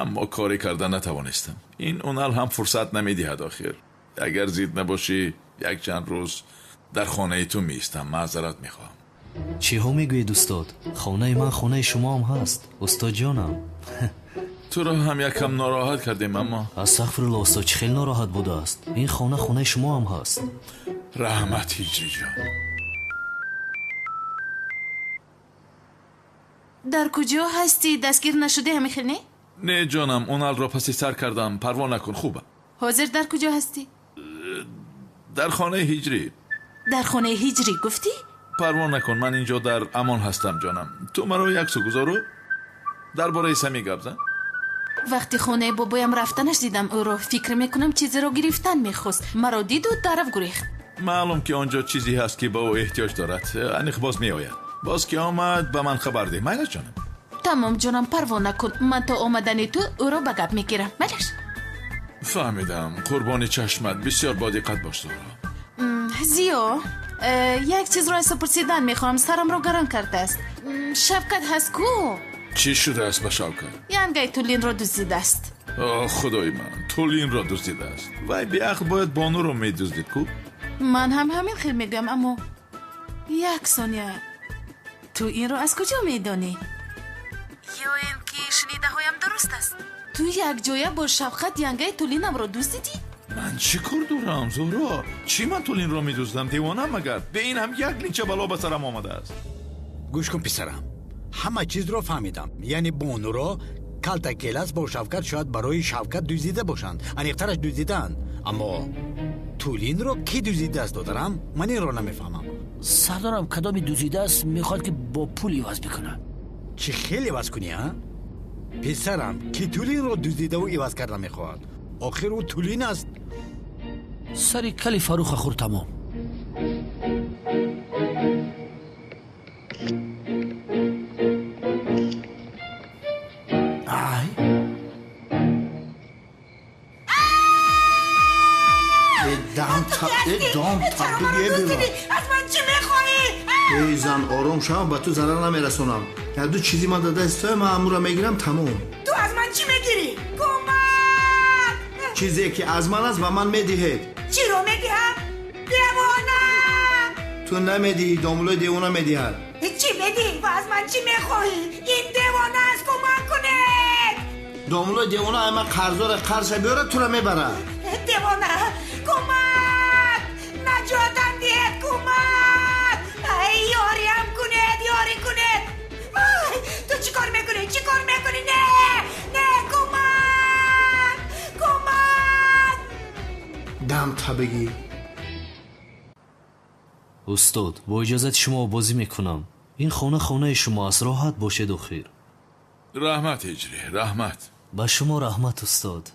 Аммо коре карда натавонистам. Ин Унал ҳам фурсат намедиҳад охир. Агар зид набошӣ, як чанд рӯз дар хонаи ту меистам. Маъзарат мехоҳам. Чиҳо мегӯед, устод? Хонаи ман хонаи шумоам ҳаст, устодҷонам. Туро ҳам якам нороҳат кардем, аммо Астағфирулло, устод, чӣ хеле нороҳат будааст. Ин хона хонаи шумоам ҳаст. Раҳмат, Ҳиҷриҷон. Дар куҷо ҳастӣ? Дастгир нашудӣ ҳамин хел, не? Не, ҷонам, Уналро паси сар кардам. Парво накун, хубам. Ҳозир дар куҷо ҳастӣ? Дар хонаи Ҳиҷрӣ. Дар хонаи Ҳиҷрӣ гуфтӣ? Парво накун, ман инҷо дар амон ҳастам, ҷонам. Ту маро як су гузору дар бораи Сами гап зан. Вақти хонаи бобоям рафтанаш дидам ӯро. Фикр мекунам чизеро гирифтан мехост. Маро диду тараф гурехт. Маълум ки он ҷо чизе ҳаст ки ба ӯ эҳтиёҷ дорад. Аниқ боз меояд. Боз ки омад, ба ман хабар деҳ. Майлаш, ҷонам? Тамом, ҷонам, парво накун. Ман то омадани ту ӯро ба гап мегирам. Майлаш? Фаҳмидам. Қурбони чашмат. Бисёр бодиққат бош, Зуҳро. Зиё, як чизро аз ту пурсидан мехоҳам. Сарамро гарон кардааст. Шавкат ҳаст ку? Чӣ шудааст ба Шавкат? Янгаи Тулинро дуздидааст. О, худои ман, Тулинро дуздидааст. Вай беақл бояд бонуро медуздид ку? Ман ҳам ҳамин хел мегӯям, аммо як сония, ту инро аз куҷо медонӣ? Ё ин ки шунидаҳоям дуруст аст? Ту якҷоя бо Шавқат янгаи Тулинамро дуздидӣ? Ман чӣ кор дорам, Зуҳро? Чӣ ман Тулинро медуздам? Девонам магар? Бе ин ҳам як линча бало ба сарам омадааст. Гӯш кун, писарам, ҳама чизро фаҳмидам. Яъне бонуро калта келас бо Шавкат шояд барои Шавкат дуздида бошанд. Аниқтараш дуздидаанд. Аммо Тулинро кӣ дуздидааст, додарам? Ман инро намефаҳмам. Сардорам, кадоми дуздидааст, мехоҳад ки бо пул иваз бикунад. Чӣ хел иваз кунӣ, а? Писарам, кӣ Тулинро дуздидаву иваз карда мехоҳад? Охир ӯ Тулин аст. Сари кали Фаруха хӯр, тамом. Ай! Дам табдуги. Аз ман чӣ мехоҳӣ? Эй зан, ором шав, ба ту зарар намерасонам. Як ду чизи ман дар даст туя, ман амура мегирам, тамом. Ту аз ман чӣ мегирӣ? Кӯмак! Чизе ки аз ман аст, ба ман медиҳед. Чиро медиҳам? Девона! Ту намедиҳӣ, домулои девона медиҳад. Чӣ медиҳӣ ва аз ман чӣ мехоҳӣ? Ин девона аст, кӯмак кунед! Домулои девона ай ман қарздора, қарзша биёрад, тура мебарад. Девона! Кӯмак! Наҷотам диҳед, кӯмак! Ай, ёриам кунед, ёрӣ кунед! Ай, ту чӣ кор мекунӣ? Чӣ кор мекунӣ? Не! Не, кӯмак! Кӯмак! Дам табигӣ. Устод, бо иҷозати шумо бозӣ мекунам. Ин хона хонаи шумо аст, роҳат бошед охир. Раҳмат, Ҳиҷрӣ, раҳмат. Ба шумо раҳмат, устод.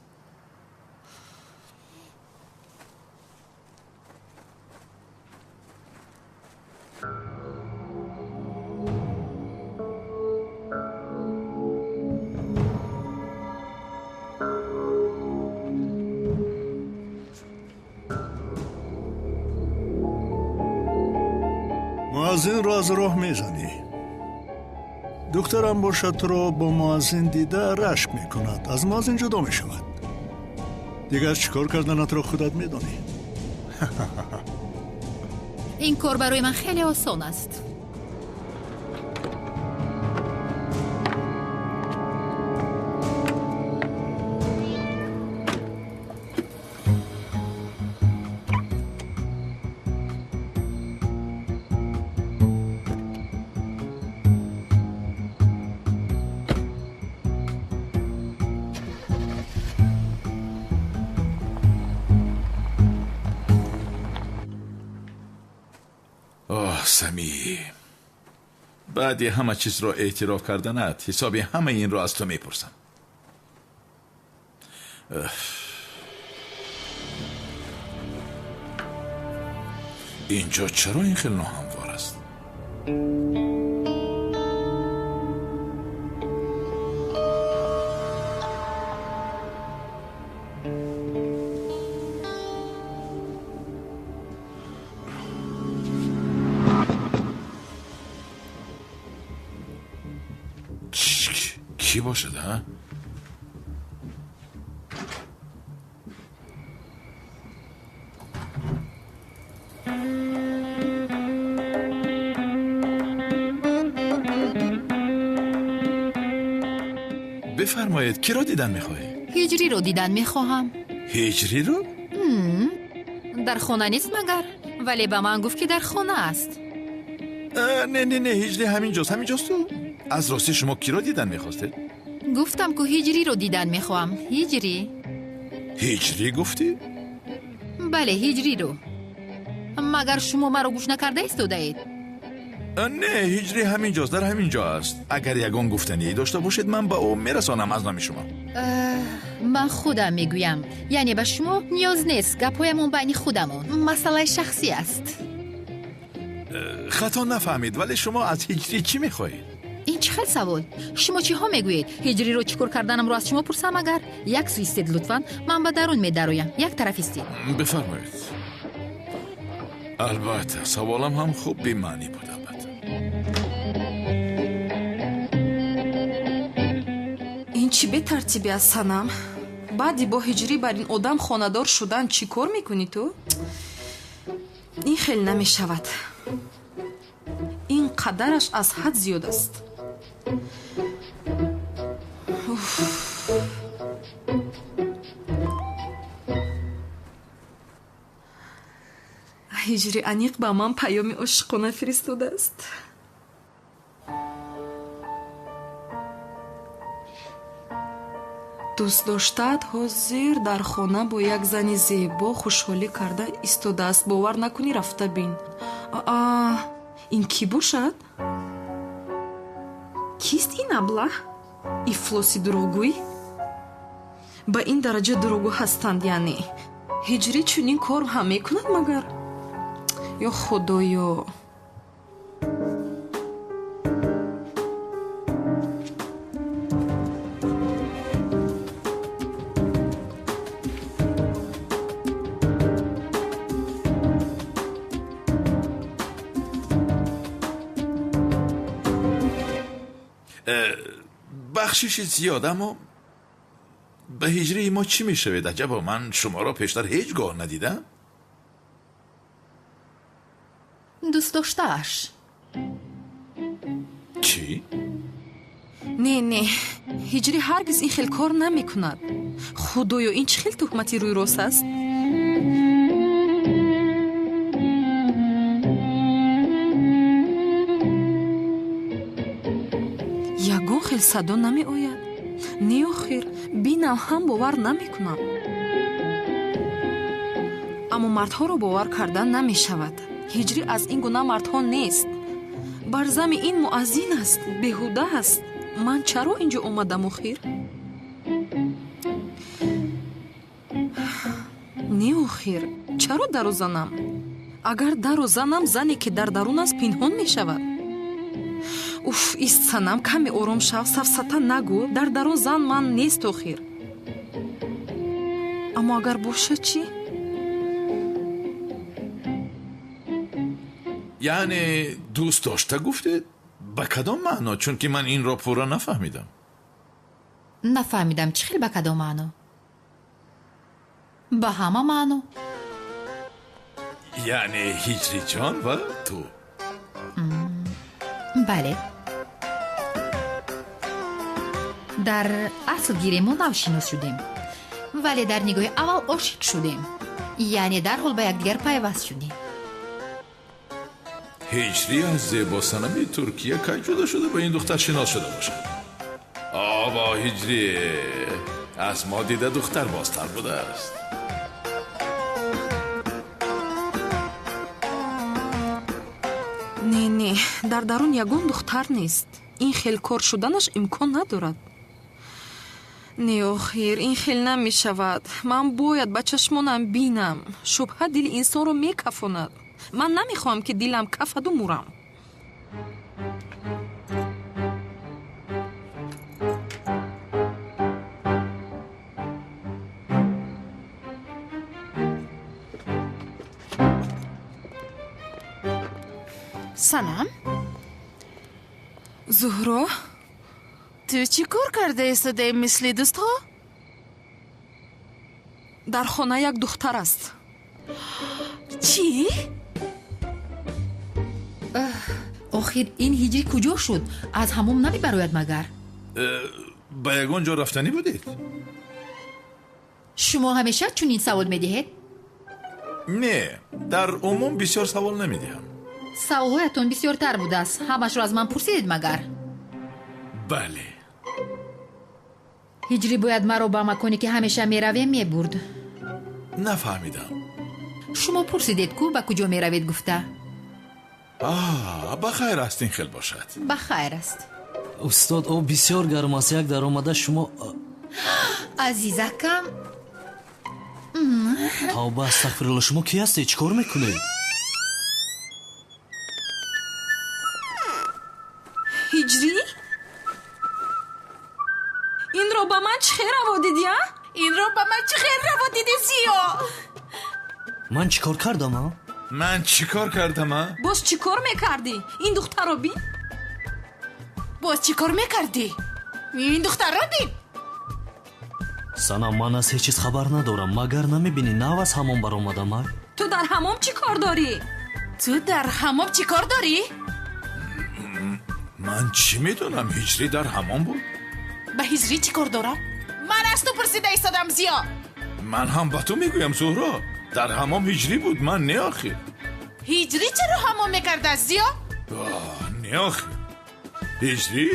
Муаззинро аз роҳ мезанӣ. Духтарам бошад, туро бо муаззин дида рашк мекунад, аз муаззин ҷудо мешавад. Дигар чӣ кор карданатро худат медонӣ. Ин кор барои ман хеле осон аст. Оҳ, Самӣ, баъди ҳама чизро эътироф карданат ҳисоби ҳамаи инро аз ту мепурсам. Инҷо чаро ин хел ноҳамвор аст? Кӣ бошад, а? Бифармоед, киро дидан мехоҳед? Ҳиҷриро дидан мехоҳам. Ҳиҷриро? Дар хона нест магар? Вале ба ман гуфт, ки дар хона аст. Не, не, не, ҳиҷри ҳаминҷост, ҳаминҷост. Аз ростӣ шумо киро дидан мехостед? Гуфтам, ку ҳиҷриро дидан мехоҳам. Ҳиҷрӣ. Ҳиҷрӣ гуфтӣ? Бале, ҳиҷриро. Магар шумо маро гӯш накарда истодаед? Не, ҳиҷрӣ ҳаминҷост, дар ҳамин ҷо аст. Агар ягон гуфтание дошта бошед, ман ба ӯ мерасонам аз номи шумо. Ман худам мегӯям. Яъне ба шумо ниёз нест, гапҳоямон байни худамон. Масъалаи шахсӣ аст. Хато нафаҳмид, вале шумо аз ҳиҷрӣ чӣ мехоҳед? Ин чӣ хел савол? Шумо чиҳо мегӯед? Ҳиҷриро чӣ кор карданамро аз шумо пурсам агар? Як сӯ истед лутфан, ман ба дарун медароям. Як тараф истед. Бифармоед. Албатта, саволам ҳам хуб бемаънӣ буд, албатта. Ин чӣ бетартибӣ аст, Санам? Баъди бо ҳиҷрӣ бар ин одам хонадор шудан чӣ кор мекунӣ ту? Ин хел намешавад. Ин қадараш аз ҳад зиёд аст. Ҳиҷри аниқ ба ман паёми ошиқона фиристодааст. Дӯст доштаат ҳозир дар хона бо як зани зебо хушҳолӣ карда истодааст. Бовар накунӣ, рафта бин. Аа, ин кӣ бошад? Кист ин аблаҳ? Ифлоси дурӯғгӯй? Ба ин дараҷа дурӯғгӯ ҳастанд, яъне. Ҳиҷрӣ чунин кор ҳам мекунад магар? Ё худоё! Бахшиши зиёд, аммо ба ҳиҷрии мо чӣ мешавед? Аҷабо, ман шуморо пештар ҳеҷ гоҳ надидам. Дӯст доштааш. Чӣ? Не, не, ҳиҷрӣ ҳаргиз ин хел кор намекунад. Худоё, ин чӣ хел туҳмати рӯйрост аст? Ягон хел садо намеояд. Не, охир, бинам ҳам бовар намекунам. Аммо мардҳоро бовар кардан намешавад. Ҳиҷрӣ аз ин гуна мардҳо нест. Бар зами ин муаззин аст, беҳуда аст. Ман чаро ин ҷо омадам охир? Не, охир, чаро даро занам? Агар даро занам, зане ки дар дарун аст пинҳон мешавад. Уф, ист Санам, каме ором шав, сафсата нагӯ. Дар дарун зан ман нест охир. Аммо агар бошад чӣ? Яъне дӯст дошта гуфтед? Ба кадом маъно? Чунки ман инро пурра нафаҳмидам. Нафаҳмидам чӣ хел ба кадом маъно? Ба ҳама маъно. Яъне ҳиҷриҷон ва ту? Бале. Дар асл гирем мо навшинос шудем, вале дар нигоҳи аввал ошиқ шудем. Яъне дарҳол ба якдигар пайваст шудем. Ҳиҷрӣ аз зебосанами Туркия кай ҷудо шуда ба ин духтар шинос шуда бошад? Обо, ҳиҷрӣ аз мо дида духтар бозтар будааст. Не, не, дар дарун ягон духтар нест. Ин хел кор шуданаш имкон надорад. Не, охир, ин хел намешавад. Ман бояд ба чашмонам бинам. Шубҳа дили инсонро мекафонад. Ман намехоҳам, ки дилам кафаду мурам. Санам? Зуҳро? Ту чӣ кор карда истодаи мисли дӯстҳо? Дар хона як духтар аст. Чӣ? Охир ин ҳиҷрӣ куҷо шуд? Аз ҳамом намебарояд магар? Ба ягон ҷо рафтанӣ будед? Шумо ҳамеша чунин савол медиҳед? Не, дар умум бисёр савол намедиҳам. Саволҳоятон бисёртар будааст. Ҳамашро аз ман пурсидед магар? Бале. Ҳиҷрӣ бояд маро ба маконе ки ҳамеша меравем мебурд. Нафаҳмидам. Шумо пурсидед ку ба куҷо меравед гуфта. Ба хайр аст, ин хел бошад. Ба хайр аст. Устод, об бисёр гарм аст. Як даромада шумо. Азизакам. Тавба, астағфирулло, шумо кӣ ҳастед? Чӣ кор мекунед? Ҳиҷрӣ? Инро ба ман чӣ хел раво дидӣ, а? Инро ба ман чӣ хел раво дидӣ, Зиё? Ман чӣ кор кардам, а? Ман чӣ кор кардам, а? Боз чӣ кор мекардӣ? Ин духтарро бин. Боз чӣ кор мекардӣ? Ин духтарро бин. Санам, ман аз ҳеҷ чиз хабар надорам. Магар намебинӣ, нав аз ҳамом баромадам, а? Ту дар ҳамом чӣ кор дорӣ? Ту дар ҳамом чӣ кор дорӣ? Ман чӣ медонам, ҳиҷрӣ дар ҳамом буд? Ба ҳиҷрӣ чӣ кор дорам? Ман аз ту пурсида истодам, Зиё. Ман ҳам ба ту мегӯям, Зуҳро. Дар ҳамом ҳиҷрӣ буд, ман не охир. Ҳиҷрӣ чаро ҳамом мекардааст, Зиё? Не охир. Ҳиҷрӣ?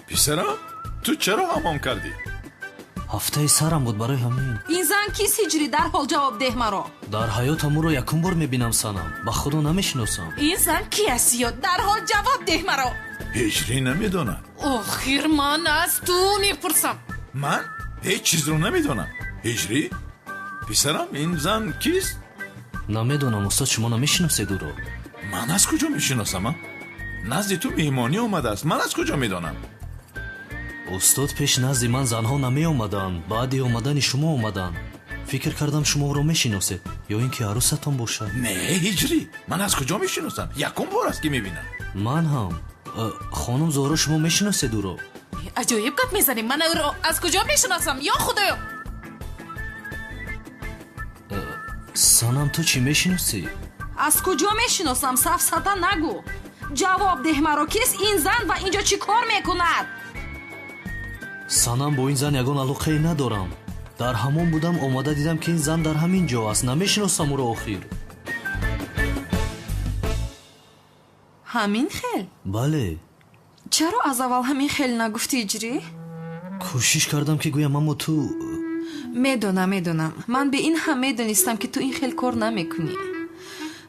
Писарам, ту чаро ҳамом кардӣ? Ҳафтаи сарам буд барои ҳамин. Ин зан кист, ҳиҷрӣ? Дарҳол ҷавоб деҳ маро. Дар ҳаётам ӯро якум бор мебинам, Санам. Ба худо намешиносам. Ин зан ки аст, Зиё? Дарҳол ҷавоб деҳ маро. Ҳиҷрӣ намедонад. Охир ман аз ту мепурсам. Ман ҳеҷ чизро намедонам. Ҳиҷрӣ? Писарам, ин зан кист? Намедонам, устод, шумо намешиносед ӯро. Ман аз куҷо мешиносам, а? Назди ту меҳмонӣ омадааст. Ман аз куҷо медонам? Устод, пеш назди ман занҳо намеомаданд. Баъди омадани шумо омаданд. Фикр кардам шумо ӯро мешиносед, ё ин ки арӯсатон бошад. Не, ҳиҷрӣ, ман аз куҷо мешиносам? Якум бор аст ки мебинам. Ман ҳам. Хонум Зуҳро, шумо мешиносед ӯро? Аҷоиб гап мезанем. Ман ӯро аз куҷо мешиносам? Ё худоё! Санам, ту чӣ мешиносӣ? Аз куҷо мешиносам? Сафсата нагӯ. Ҷавоб деҳ маро, кист ин зан ва инҷо чӣ кор мекунад? Санам, бо ин зан ягон алоқае надорам. Дар ҳамон будам, омада дидам ки ин зан дар ҳамин ҷо аст. Намешиносам ӯро охир. Ҳамин хел? Бале. Чаро аз аввал ҳамин хел нагуфтӣ, Ҳиҷрӣ? Кӯшиш кардам ки гӯям, аммо ту. Медонам, медонам. Ман бе ин ҳам медонистам ки ту ин хел кор намекунӣ.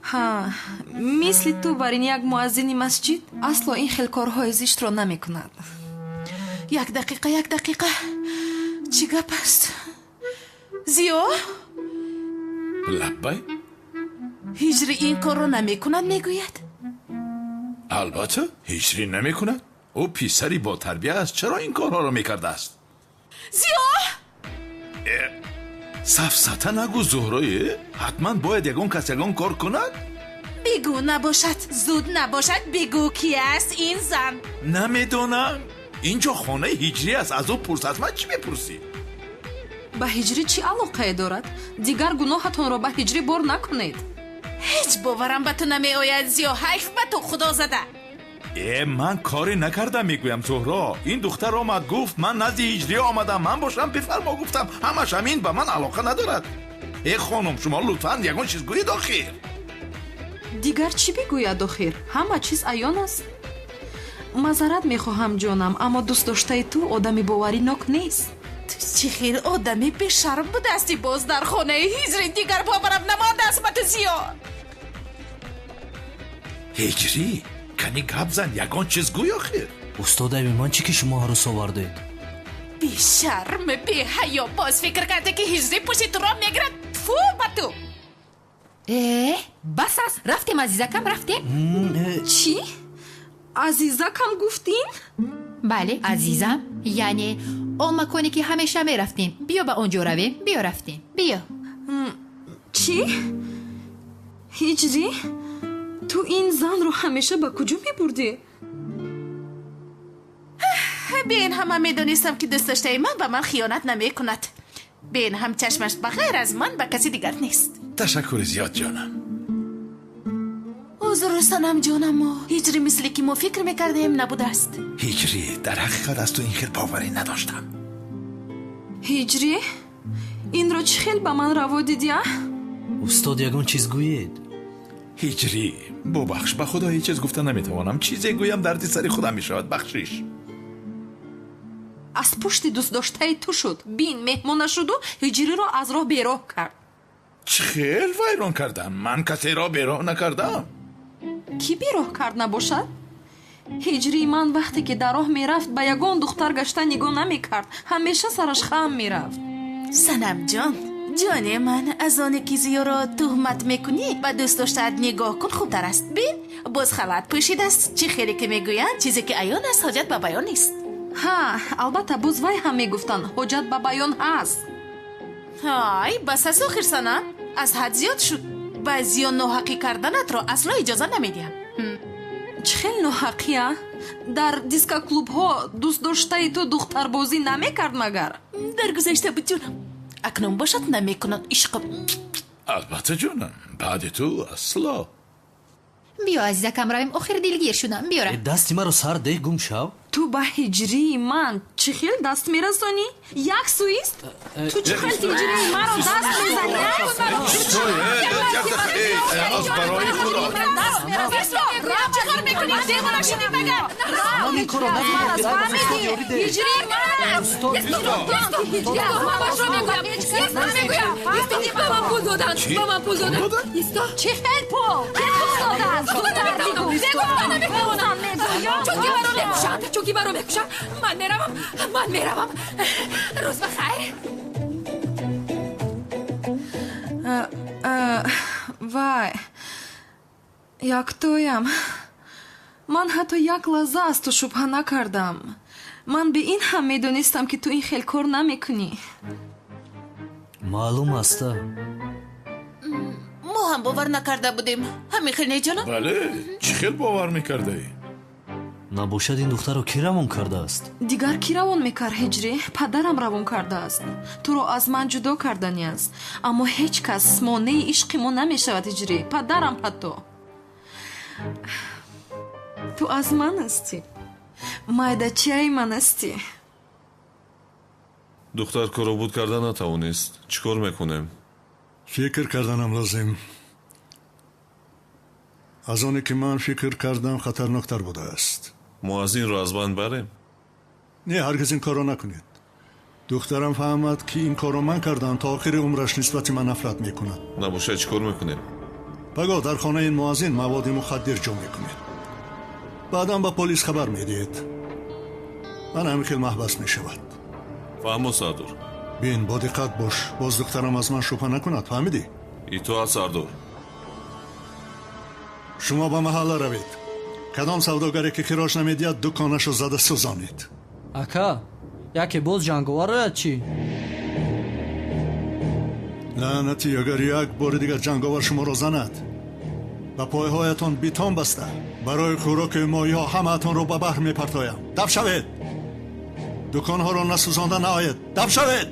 Ҳа, мисли ту бар ин як муаззини масҷид асло ин хел корҳои зиштро намекунад. Як дақиқа, як дақиқа. Чӣ гап аст? Зиё? Лаббай? Ҳиҷрӣ ин корро намекунад, мегӯяд? Албатта, ҳиҷрӣ намекунад. Ӯ писари ботарбия аст. Чаро ин корҳоро мекардааст? Зиё! Сафсата нагӯ, Зуҳрое. Ҳатман бояд ягон кас ягон кор кунад? Бигӯ набошад, зуд набошад, бигӯ ки аст ин зан. Намедонам. Инҷо хонаи ҳиҷрӣ аст. Аз ӯ пурс. Аз ман чӣ мепурсӣ? Ба ҳиҷрӣ чӣ алоқае дорад? Дигар гуноҳатонро ба ҳиҷрӣ бор накунед. Ҳеҷ боварам ба ту намеояд, Зиё. Ҳайф ба ту, худо зада. Ман коре накардам, мегӯям, Зуҳро. Ин духтар омад, гуфт ман назди ҳиҷрӣ омадам. Ман бошам бифармо гуфтам. Ҳамаш ҳамин ба ман алоқа надорад. Э хонум, шумо лутфан ягон чиз гӯед охир. Дигар чӣ бигӯяд охир? Ҳама чиз аён аст. Мазарат мехоҳам, ҷонам, аммо дӯстдоштаи ту одами боваринок нест. Ту чӣ хел одами бешарм будастӣ боз дар хонаи ҳиҷрӣ. Дигар боварам намондааст ба ту, Зиё. Ҳиҷрӣ, кани гап зан, ягон чиз гӯй охир. Устод, айби ман чӣ ки шумо арӯс овардед? Бешарм, беҳаё, боз фикр карде ки ҳиҷрӣ пушти туро мегирад. Тфу ба ту! Бас аст, рафтем, азизакам, рафтем. Чӣ? Азизакам гуфтин? Бале, азизам, яъне он маконе ки ҳамеша мерафтем. Биё ба он ҷо равем. Биё рафтем, биё. Чӣ? Ҳиҷрӣ, ту ин занро ҳамеша ба куҷо мебурдӣ? Бин, ҳама медонистам, ки дӯстдоштаи ман ба ман хиёнат намекунад. Бин, ҳам чашмаш ба ғайр аз ман ба каси дигар нест. Ташаккури зиёд, ҷонам. Узр, Санам ҷонамо, ҳиҷрӣ мисле ки мо фикр мекардем набудааст. Ҳиҷрӣ, дар ҳақиқат аз ту ин хел боварӣ надоштам. Ҳиҷрӣ, инро чӣ хел ба ман раво дидӣ, а? Устод, ягон чиз гӯед. Ҳиҷрӣ, бубахш, ба худо ҳеҷ чиз гуфта наметавонам. Чизе гӯям дарди сари худам мешавад, бахшиш. Аз пушти дӯстдоштаи ту шуд. Бин, меҳмон нашуду ҳиҷриро аз роҳ бероҳ кард. Чӣ хел вайрон кардам? Ман касеро бероҳ накардам. Кӣ бероҳ кард набошад? Ҳиҷрии ман вақте ки дар роҳ мерафт, ба ягон духтар гашта нигоҳ намекард, ҳамеша сараш хам мерафт. Санамҷон, ҷоне ман, аз оне ки зиёро туҳмат мекунӣ, ба дӯстдоштаат нигоҳ кун, хубтар аст. Бин, боз халат пӯшидааст. Чӣ хеле ки мегӯянд, чизе ки аён аст, ҳоҷат ба баён нест. Ҳа, албатта, боз вай ҳам мегуфтанд, ҳоҷат ба баён ҳаст. Ҳай, бас аст охир, Санам, аз ҳад зиёд шуд. Ба зиён ноҳақӣ карданатро асло иҷоза намедиҳам. Чӣ хел ноҳақӣ, а? Дар дискоклубҳо дӯстдоштаи ту духтарбозӣ намекард магар? Дар гузашта буд, ҷонам, акнун бошад намекунад, ишқам. Албатта, ҷонам, баъди ту асло. Биё, азизакам, равем, охир дилгир шудам, биёра. Дасти маро сар деҳ, гум шав. Ту ба ҳиҷрии ман чӣ хел даст мерасонӣ? Як суист? Ту чӣ хел ҳиҷрии маро даст мезанӣ? Чӣ хел пул? Кӣ пул додааст? Чунки маро мекушанд, ман меравам, ман меравам. Рӯз ба хайр. Вай, яктоям. Ман ҳатто як лаҳза аз ту шубҳа накардам. Ман бе ин ҳам медонистам, ки ту ин хел кор намекунӣ. Маълум аст. Мо ҳам бовар накарда будем. Ҳамин хел не, ҷонам? Бале, чӣ хел бовар мекардаӣ? Набошад, ин духтарро кӣ равон кардааст? Дигар кӣ равон мекард, ҳиҷрӣ? Падарам равон кардааст. Туро аз ман ҷудо кардани аст. Аммо ҳеҷ кас монеи ишқи мо намешавад, ҳиҷрӣ. Падарам ҳатто. Ту аз ман ҳастӣ. Майдачаи ман ҳастӣ. Духтар корро буд карда натавонист. Чӣ кор мекунем? Фикр карданам лозим. Аз оне ки ман фикр кардам, хатарноктар будааст. Муаззинро аз банд барем? Не, ҳаргиз ин корро накунед. Духтарам фаҳмад, ки ин корро ман кардам, то охири умраш нисбати ман нафрат мекунад. Набошад, чӣ кор мекунем? Пагоҳ дар хонаи ин муаззин маводи мухаддир ҷо мекунед. Баъдан ба полис хабар медиҳед. Ман ҳамин хел маҳбас мешавад. Фаҳмо, Сардор. Бин, бо диққат бош, боз духтарам аз ман шубҳа накунад, фаҳмидӣ? Итоат, Сардор. Шумо ба маҳалла равед. Кадом савдогаре ки хироҷ намедиҳад, дуконашо зада сӯзонед. Ака, яке боз ҷанговар ояд чӣ? Лаънатӣ, агар як бори дигар ҷанговар шуморо занад, ба пойҳоятон битон баста, барои хӯроки моҳиҳо ҳамаатонро ба баҳр мепартоям. Даб шавед! Дуконҳоро насӯзонда наоед. Даб шавед!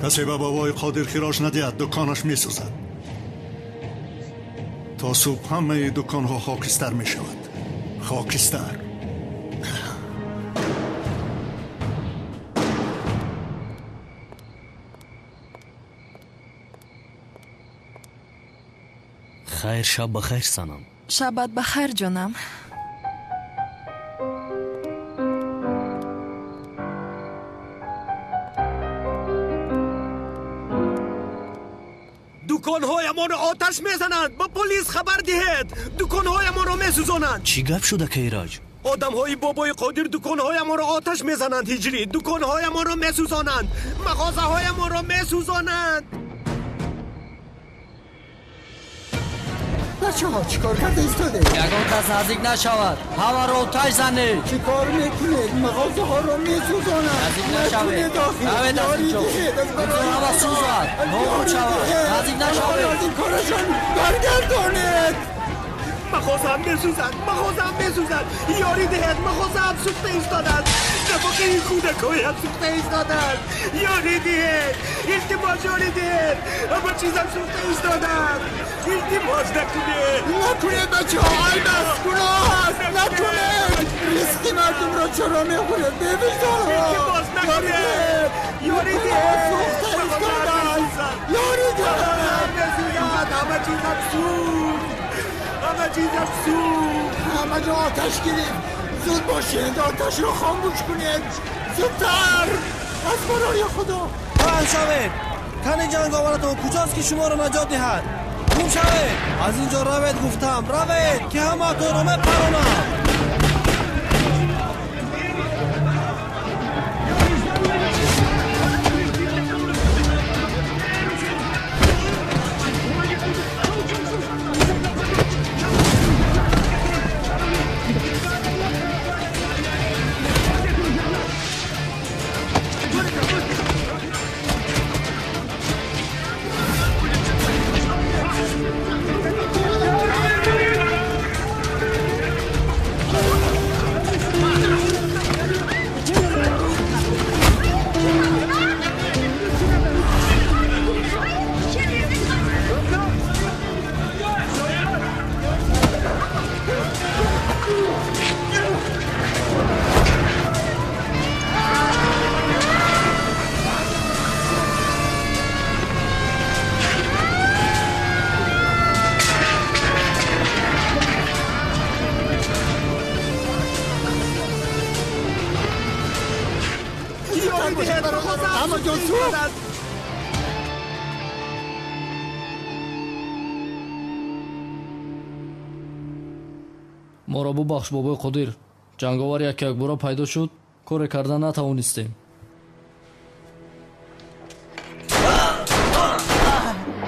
Касе ба бобои Қодир хироҷ надиҳад, дуконаш месӯзад. То субҳ ҳамаи дуконҳо хокистар мешавад. Хокистар. Хайр, шаб ба хайр, Санам. Шабат ба хайр, ҷонам. Дуконҳоямонро оташ мезананд, ба полис хабар диҳед. Дуконҳоямонро месӯзонанд. Чӣ гап шуда, Кайраҷ? Одамҳои бобои Қодир дуконҳоямонро оташ мезананд, ҳиҷрӣ. Дуконҳоямонро месӯзонанд, мағозаҳоямонро месӯзонанд. Бачаҳо, чӣ кор карда истодаед? Ягон кас наздик нашавад, ҳамаро оташ занед. Чӣ кор мекунед? Мағозаҳоро месӯзонанд. Наздик нашавед, равед аз инҷо. Ҳама сӯзад, нобуд шавад. Наздик нашавед. Аз ин корашон баргардонед. Мағозаам месӯзад, мағозаам месӯзад, ёрӣ диҳед, мағозаам сӯхта истодааст, нафақаи кӯдакҳоям сӯхта истодааст, ёрӣ диҳед, илтимос, ёрӣ диҳед, ҳама чизам сӯхта истодааст, илтимос, накунед, накунед бачаҳо, айб аст, гуноҳ аст, накунед, ризқи мардумро чаро мехӯред, бевиҷдонҳо, илтимос, накунед, ёрӣ диҳед, сӯхта истодааст, ёрӣ диҳед, месӯзад, ҳама чизам сӯхт, ҳама чизам сӯхт, ҳама ҷо оташ гирифт, зуд бошед, оташро хомӯш кунед, зудтар, аз барои Худо. Паҳн шавед, тани ҷанговаратон куҷост ки шуморо наҷот диҳад? Гум шавед, аз ин ҷо равед, гуфтам, равед, ки ҳамаатонро мепаронам. Моро бубахш, бобои Қодир. Ҷанговар як якбора пайдо шуд, коре карда натавонистем.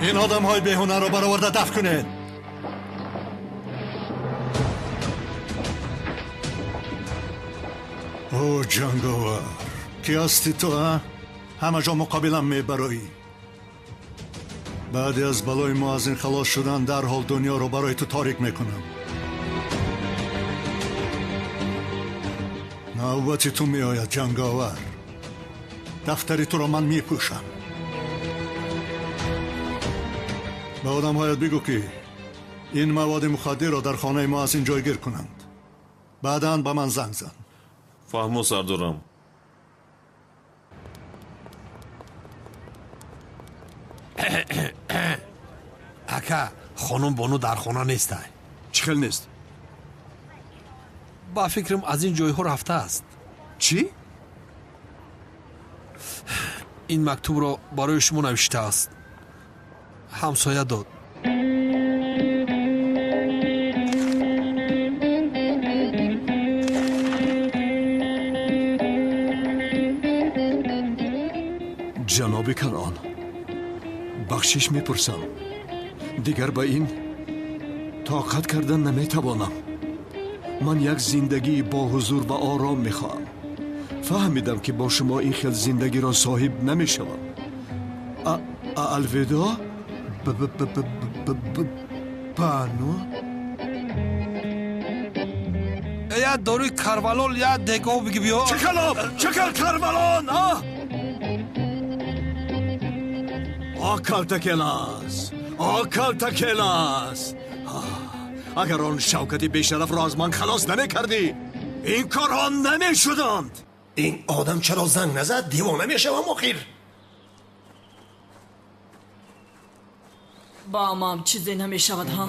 Ин одамҳои беҳунарро бароварда дафт кунед. О, ҷанговар, ки ҳасти ту, а? Ҳама ҷо муқобилам мебароӣ. Баъди аз балои мо аз ин халос шудан дарҳол дунёро барои ту торик мекунам. Навбати ту меояд, ҷанговар. Дафтари туро ман мепӯшам. Ба одамҳоят бигӯ, ки ин маводи мухаддирро дар хонаи мо аз ин ҷойгир кунанд. Баъдан ба ман занг зан. Фаҳмо, сардорам. Ака, хонум Бону дар хона нестай. Чӣ хел нест? Ба фикрам, аз ин ҷойҳо рафтааст. Чӣ? Ин мактубро барои шумо навиштааст. Ҳамсоя дод. Ҷаноби Канъон, бахшиш мепурсам, дигар ба ин тоқат кардан наметавонам. Ман як зиндагии боҳузур ва ором мехоҳам. Фаҳмидам, ки бо шумо ин хел зиндагиро соҳиб намешавам. Алвидо, Бану. Я доруи карвалол, я дегов биги биё. Чӣ калом? Чӣ кал карвалон, а? О, калтакелас! О, калтакелас! Агар он Шавкати бешарафро аз ман халос намекардӣ, ин корҳо намешуданд. Ин одам чаро занг назад? Девона мешавам охир. Ба амам чизе намешавад, ҳа?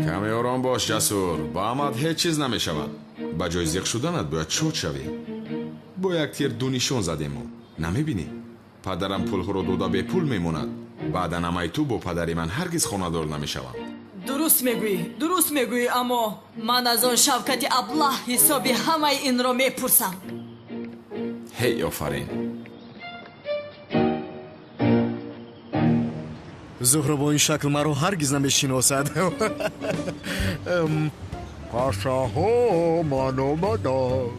Каме ором бош, Ҷасур. Ба амат ҳеҷ чиз намешавад. Ба ҷои зиқ шуданат бояд шод шавӣ. Бо як тир ду нишон задему. Намебинӣ? Падарам пулҳоро дода бепул мемонад. Баъдан амаи ту бо падари ман ҳаргиз хонадор намешаванд. Дуруст мегӯӣ, дуруст мегӯӣ, аммо ман аз он Шавкати аблаҳ ҳисоби ҳамаи инро мепурсам. Ҳей, офарин. Зуҳро бо ин шакл маро ҳаргиз намешиносад. Пашаҳо, ман омадам.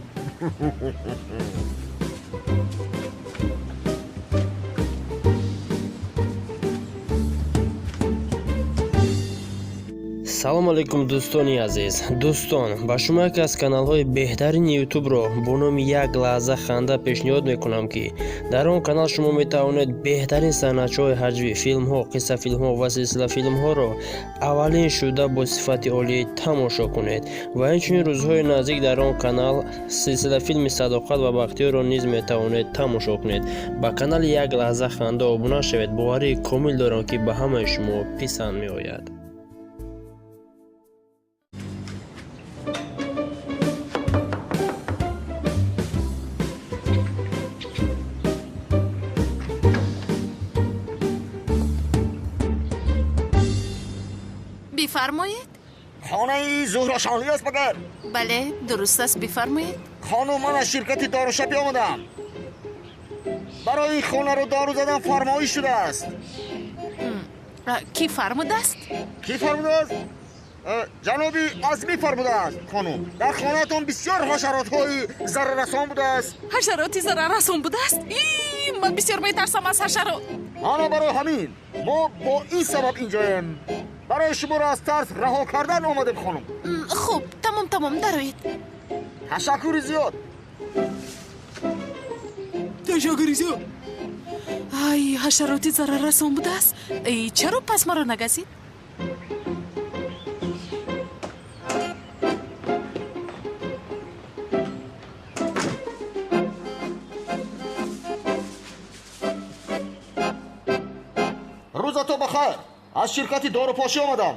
Салом алейкум, дӯстони азиз. Дӯстон, ба шумо яке аз каналҳои беҳтарини ютубро бо номи Як лаҳза ханда пешниҳод мекунам, ки дар он канал шумо метавонед беҳтарин саҳначаҳои ҳаҷвӣ, филмҳо, қиссафилмҳо ва силсилафилмҳоро аввалин шуда бо сифати олӣ тамошо кунед. Ва инчунин рӯзҳои наздик дар он канал силсилафилми Садоқат ва Бахтиёрро низ метавонед тамошо кунед. Ба канали Як лаҳза ханда обуна шавед. Боварии комил дорам, ки ба ҳамаи шумо писанд меояд. Бифармоед. Хонаи Зуҳро Шонлӣ аст магар? Бале, дуруст аст, бифармоед. Хонум, ман аз ширкати дорушапӣ омадам. Барои ин хонаро дору задан фармоиш шудааст. Кӣ фармудааст? Кӣ фармудааст? Ҷаноби Азмӣ фармудааст, хонум. Дар хонаатон бисёр ҳашаротҳои зараррасон будааст. Ҳашароти зараррасон будааст? Ман бисёр метарсам аз ҳашарот. Ана барои ҳамин мо бо ин сабаб инҷоем. Барои шуморо аз тарс раҳо кардан омадем, хонум. Хуб, тамом, тамом, дароед. Ташаккури зиёд. Ташаккури зиёд. Ай, ҳашароти зараррасон будааст. Чаро пас маро нагазид? Рӯзато бахайр. Аз ширкати дорупошӣ омадам.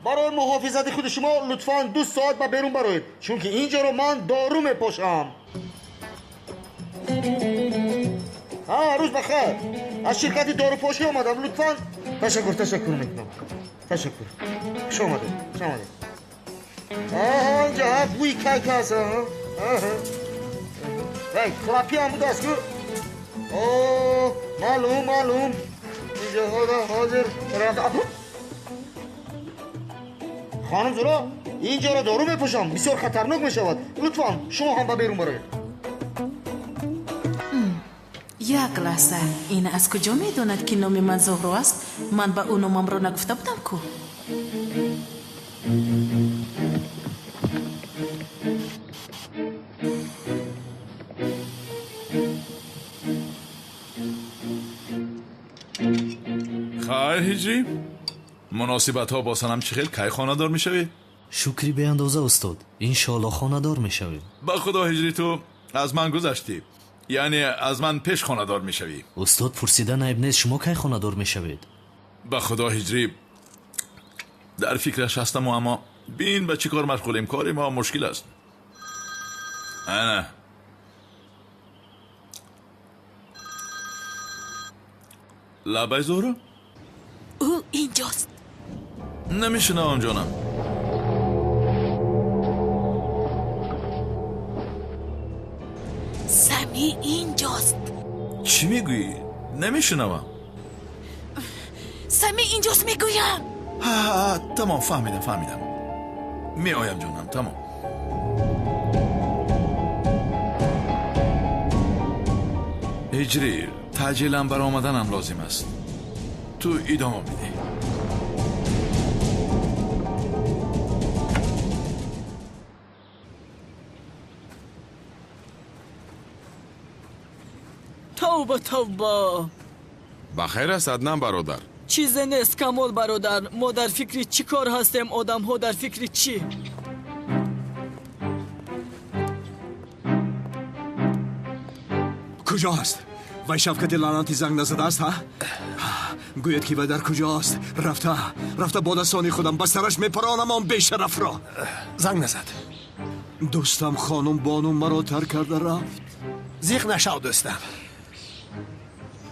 Барои муҳофизати худи шумо лутфан 2 соат ба берун бароед, чунки ин ҷоро ман дору мепошам. Ҳа, рӯз бахайр. Аз ширкати дорупошӣ омадам. Лутфан. Ташаккур, ташаккур мекунам. Ташаккур. Хуш омадед, хуш омадед. Аҳа, инҷа ҳа бӯи кайк ҳаст. Аҳа. Вай, клапи ҳам будааст ку? О, маълум, маълум. Ҳозир хонум Зуро, ин ҷоро дору мепӯшам, бисёр хатарнок мешавад. Лутфан шумо ҳам ба берун бароед. Як лаҳза, ин аз куҷо медонад, ки номи ман Зуҳро аст? Ман ба ӯ номамро нагуфта будам ку? Хайр, Ҳиҷрӣ, муносибатҳо бо Санам чӣ хел? Кай хонадор мешавӣ? Шукри беандоза, устод. Иншоалло хонадор мешавем. Ба худо, Ҳиҷрӣ, ту аз ман гузаштӣ, яъне аз ман пеш хонадор мешавӣ. Устод, пурсидан айб нест, шумо кай хонадор мешавед? Ба худо, Ҳиҷрӣ, дар фикраш ҳастаму, аммо бин ба чӣ кор машғулем. Кори мо мушкил аст. Ана лабай, Зуҳро. Ӯ инҷост. Намешунавам, ҷонам. Сами инҷост. Чӣ мегӯӣ? Намешунавам. Сами инҷост, мегӯям. Ҳа, тамом, фаҳмидам, фаҳмидам. Меоям, ҷонам, тамом. Ҳиҷрӣ, таъҷилан баромаданам лозим аст. Ту идома бидеҳ. Тавба, тавба. Ба хайр аст, Аднан бародар? Чизе нест, Камол бародар. Мо дар фикри чӣ кор ҳастем, одамҳо дар фикри чӣ? Куҷо аст? Вай Шавкати лаънати занг назадааст, ҳа? Гӯяд, ки вай дар куҷост. Рафта, рафта бо дастони худам ба сараш мепаронам он бешарафро. Занг назад. Дӯстам хонум бону маро тарк карда рафт. Зиқ нашав, дӯстам.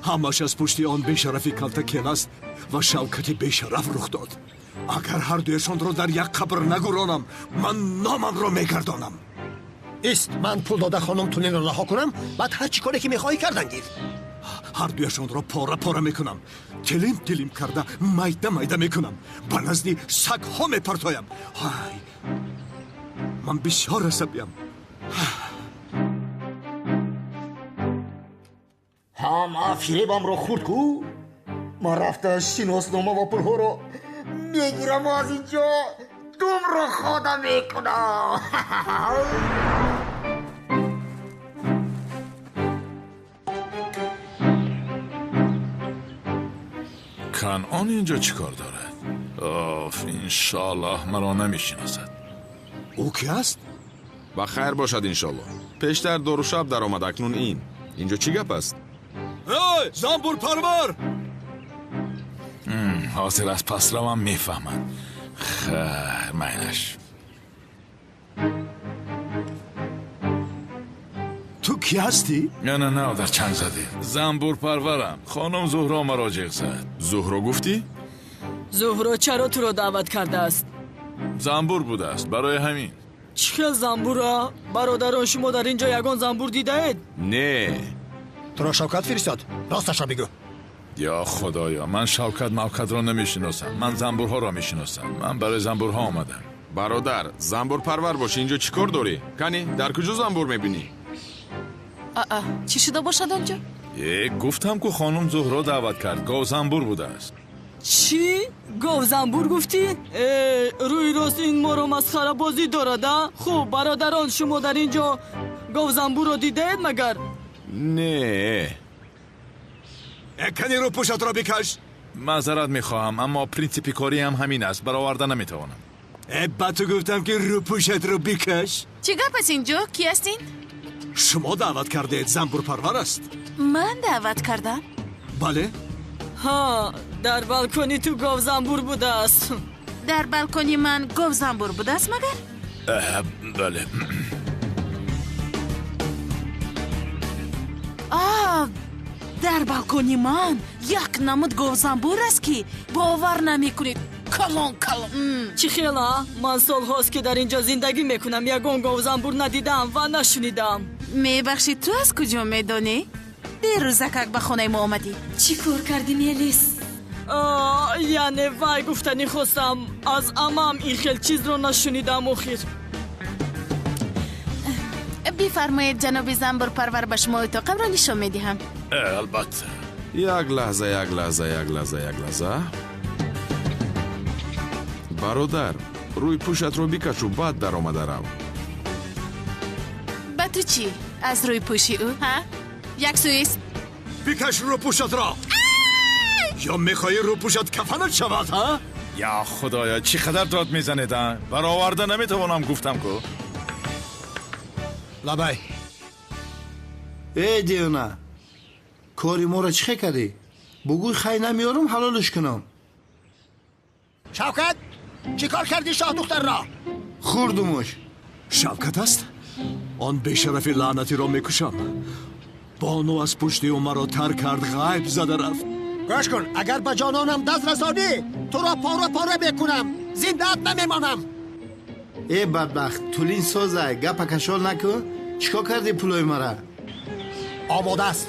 Ҳамаш аз пушти он бешарафи калтакелас ва Шавкати бешараф рух дод. Агар ҳардуяшонро дар як қабр нагуронам, ман номамро мегардонам. Ист, ман пул дода хонум Тулинро раҳо кунам, баъд ҳар чӣ коре ки мехоҳӣ кардан гир. Ҳардуяшонро пора пора мекунам, тилим тилим карда майда майда мекунам, ба назди сагҳо мепартоям. Ҳай, ман бисёр асабиям. Ҳама фиребамро хурд ку. Ман рафта шиноснома ва пулҳоро Мегирам аз инҷо думро хода мекунам. Канъон инҷо чӣ кор дорад? Оф, иншоаллоҳ маро намешиносад. Ӯ ки аст? Ба хайр бошад, иншоаллоҳ. Пештар дорушаб даромад, акнун ин. Инҷо чӣ гап аст? Эй, занбурпарвар! Ҳозир аз пасравам мефаҳмад. Хайр, майнаш. Ту кӣ ҳастӣ? Не, не, не, дар чанг задӣ. Занбурпарварам. Хонум Зуҳро маро ҷиғ зад. Зуҳро гуфтӣ? Зуҳро чаро туро даъват кардааст? Занбур будааст, барои ҳамин. Чӣ хел занбура? Бародарон, шумо дар ин ҷо ягон занбур дидаед? Не. Туро Шавкат фиристод? Росташро бигӯ. Ё худоё, ман Шавкат Мавкатро намешиносам. Ман занбурҳоро мешиносам. Ман барои занбурҳо омадам. Бародар, занбурпарвар бош, инҷо чӣ кор дорӣ? Кани, дар куҷо занбур мебинӣ? Аа, чӣ шуда бошад онҷо? Гуфтам ку хонум Зуҳро даъват кард. Гов занбур будааст. Чӣ? Гов занбур гуфтӣ? Рӯи рост ин моро масхарабозӣ дорад, а? Хуб, бародарон, шумо дар ин ҷо гов занбурро дидаед магар? Не. Кани рӯпӯшатро бикаш. Маъзарат мехоҳам, аммо принсипи кориам ҳамин аст. Бароварда наметавонам. Ба ту гуфтам ки рӯпӯшатро бикаш. Чӣ гап аст инҷо? Кӣ ҳастин? Шумо даъват кардед, занбурпарвар аст. Ман даъват кардам? Бале. Ҳа, дар балкони ту говзанбур будааст. Дар балкони ман говзанбур будааст магар? Бале. Дар балкони ман як намуд говзанбур аст, ки бовар намекунед. Калон калон. Чӣ хела? Ман солҳост, ки дар ин ҷо зиндагӣ мекунам, ягон говзанбур надидаам ва нашунидаам. Мебахшид, ту аз куҷо медонӣ? Дерӯзакак ба хонаи мо омадӣ. Чӣ кор кардӣ, Мелис? Яъне вай гуфтанӣ хостам, аз амам ин хел чизро нашунидам охир. Бифармоед, ҷаноби занбурпарвар, ба шумо утоқамро нишон медиҳам. Албатта. Як лаҳза, як лаҳза, як лаҳза, як лаҳза. Бародар, рӯи пӯшатро бикашу, баъд даромада рав. Ба ту чӣ аз рӯи пӯши ӯ, ҳа? Як сӯист. Бикаш рӯпӯшатро. Ё мехоҳӣ рӯпӯшат кафанат шавад, ҳа? Я худоё, чӣ қадар дод мезанед, а? Бароварда наметавонам, гуфтам ку. Лабай. Э, девона, кори моро чӣ хе кардӣ? Бугӯй хай намеёрам, ҳалолш кунам. Шавкат, чӣ кор кардӣ шоҳдухтарро? Хӯрдумуш. Шавкат аст? Он бешарафи лаънатиро мекушам. Бону аз пушти ӯ маро тар кард, ғайб зада рафт. Гӯш кун, агар ба ҷононам даст расонӣ, туро пора пора мекунам, зиндаат намемонам. Э бадбахт, тулин созай, гапа кашол накун. Чӣ кор кардӣ пулои мара? Омода аст.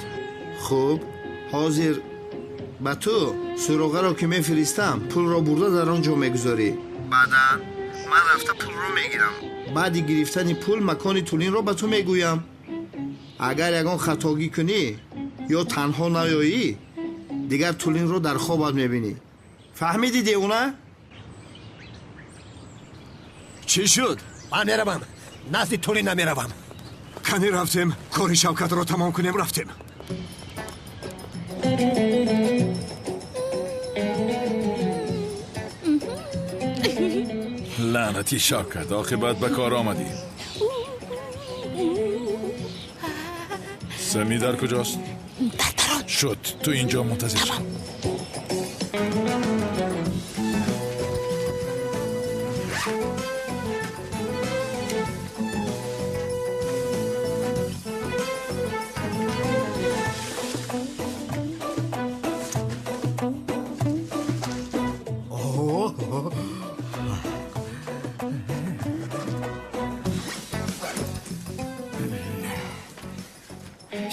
Хуб, ҳозир ба ту суроғаро ки мефиристам, пулро бурда дар он ҷо мегузорӣ. Баъдан ман рафта пулро мегирам. Баъди гирифтани пул макони тулинро ба ту мегӯям. Агар ягон хатогӣ кунӣ ё танҳо наёӣ, дигар тулинро дар хобат мебинӣ. Фаҳмидӣ, девона? Чӣ шуд? Ман меравам. Назди тулин намеравам. Кани рафтем, кори Шавкатро тамом кунем, рафтем. Лаънати Шавкат, оқибат ба кор омадӣ. Сами дар куҷост? Дар дарон. Шуд, ту инҷо мунтазир шав.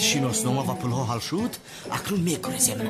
Шиноснома ва пулҳо ҳал шуд, акнун мегурезем.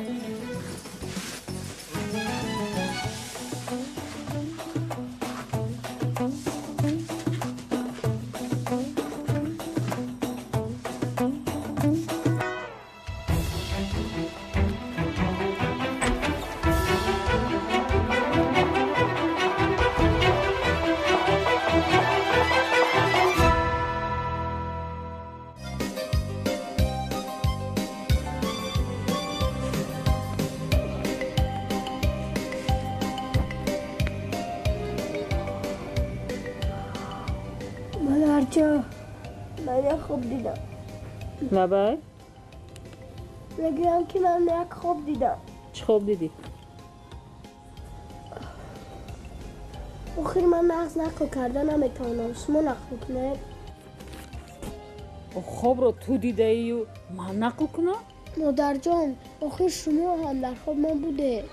як хоб дидам. Лабай? Мегӯям, ки ман як хоб дидам. Чӣ хоб дидӣ? Охир ман нағз нақл карда наметавонам. Шумо нақл кунед. Хобро ту дидаию ман нақл кунам? Модарҷон, охир шумо ҳам дар хоб ман будед.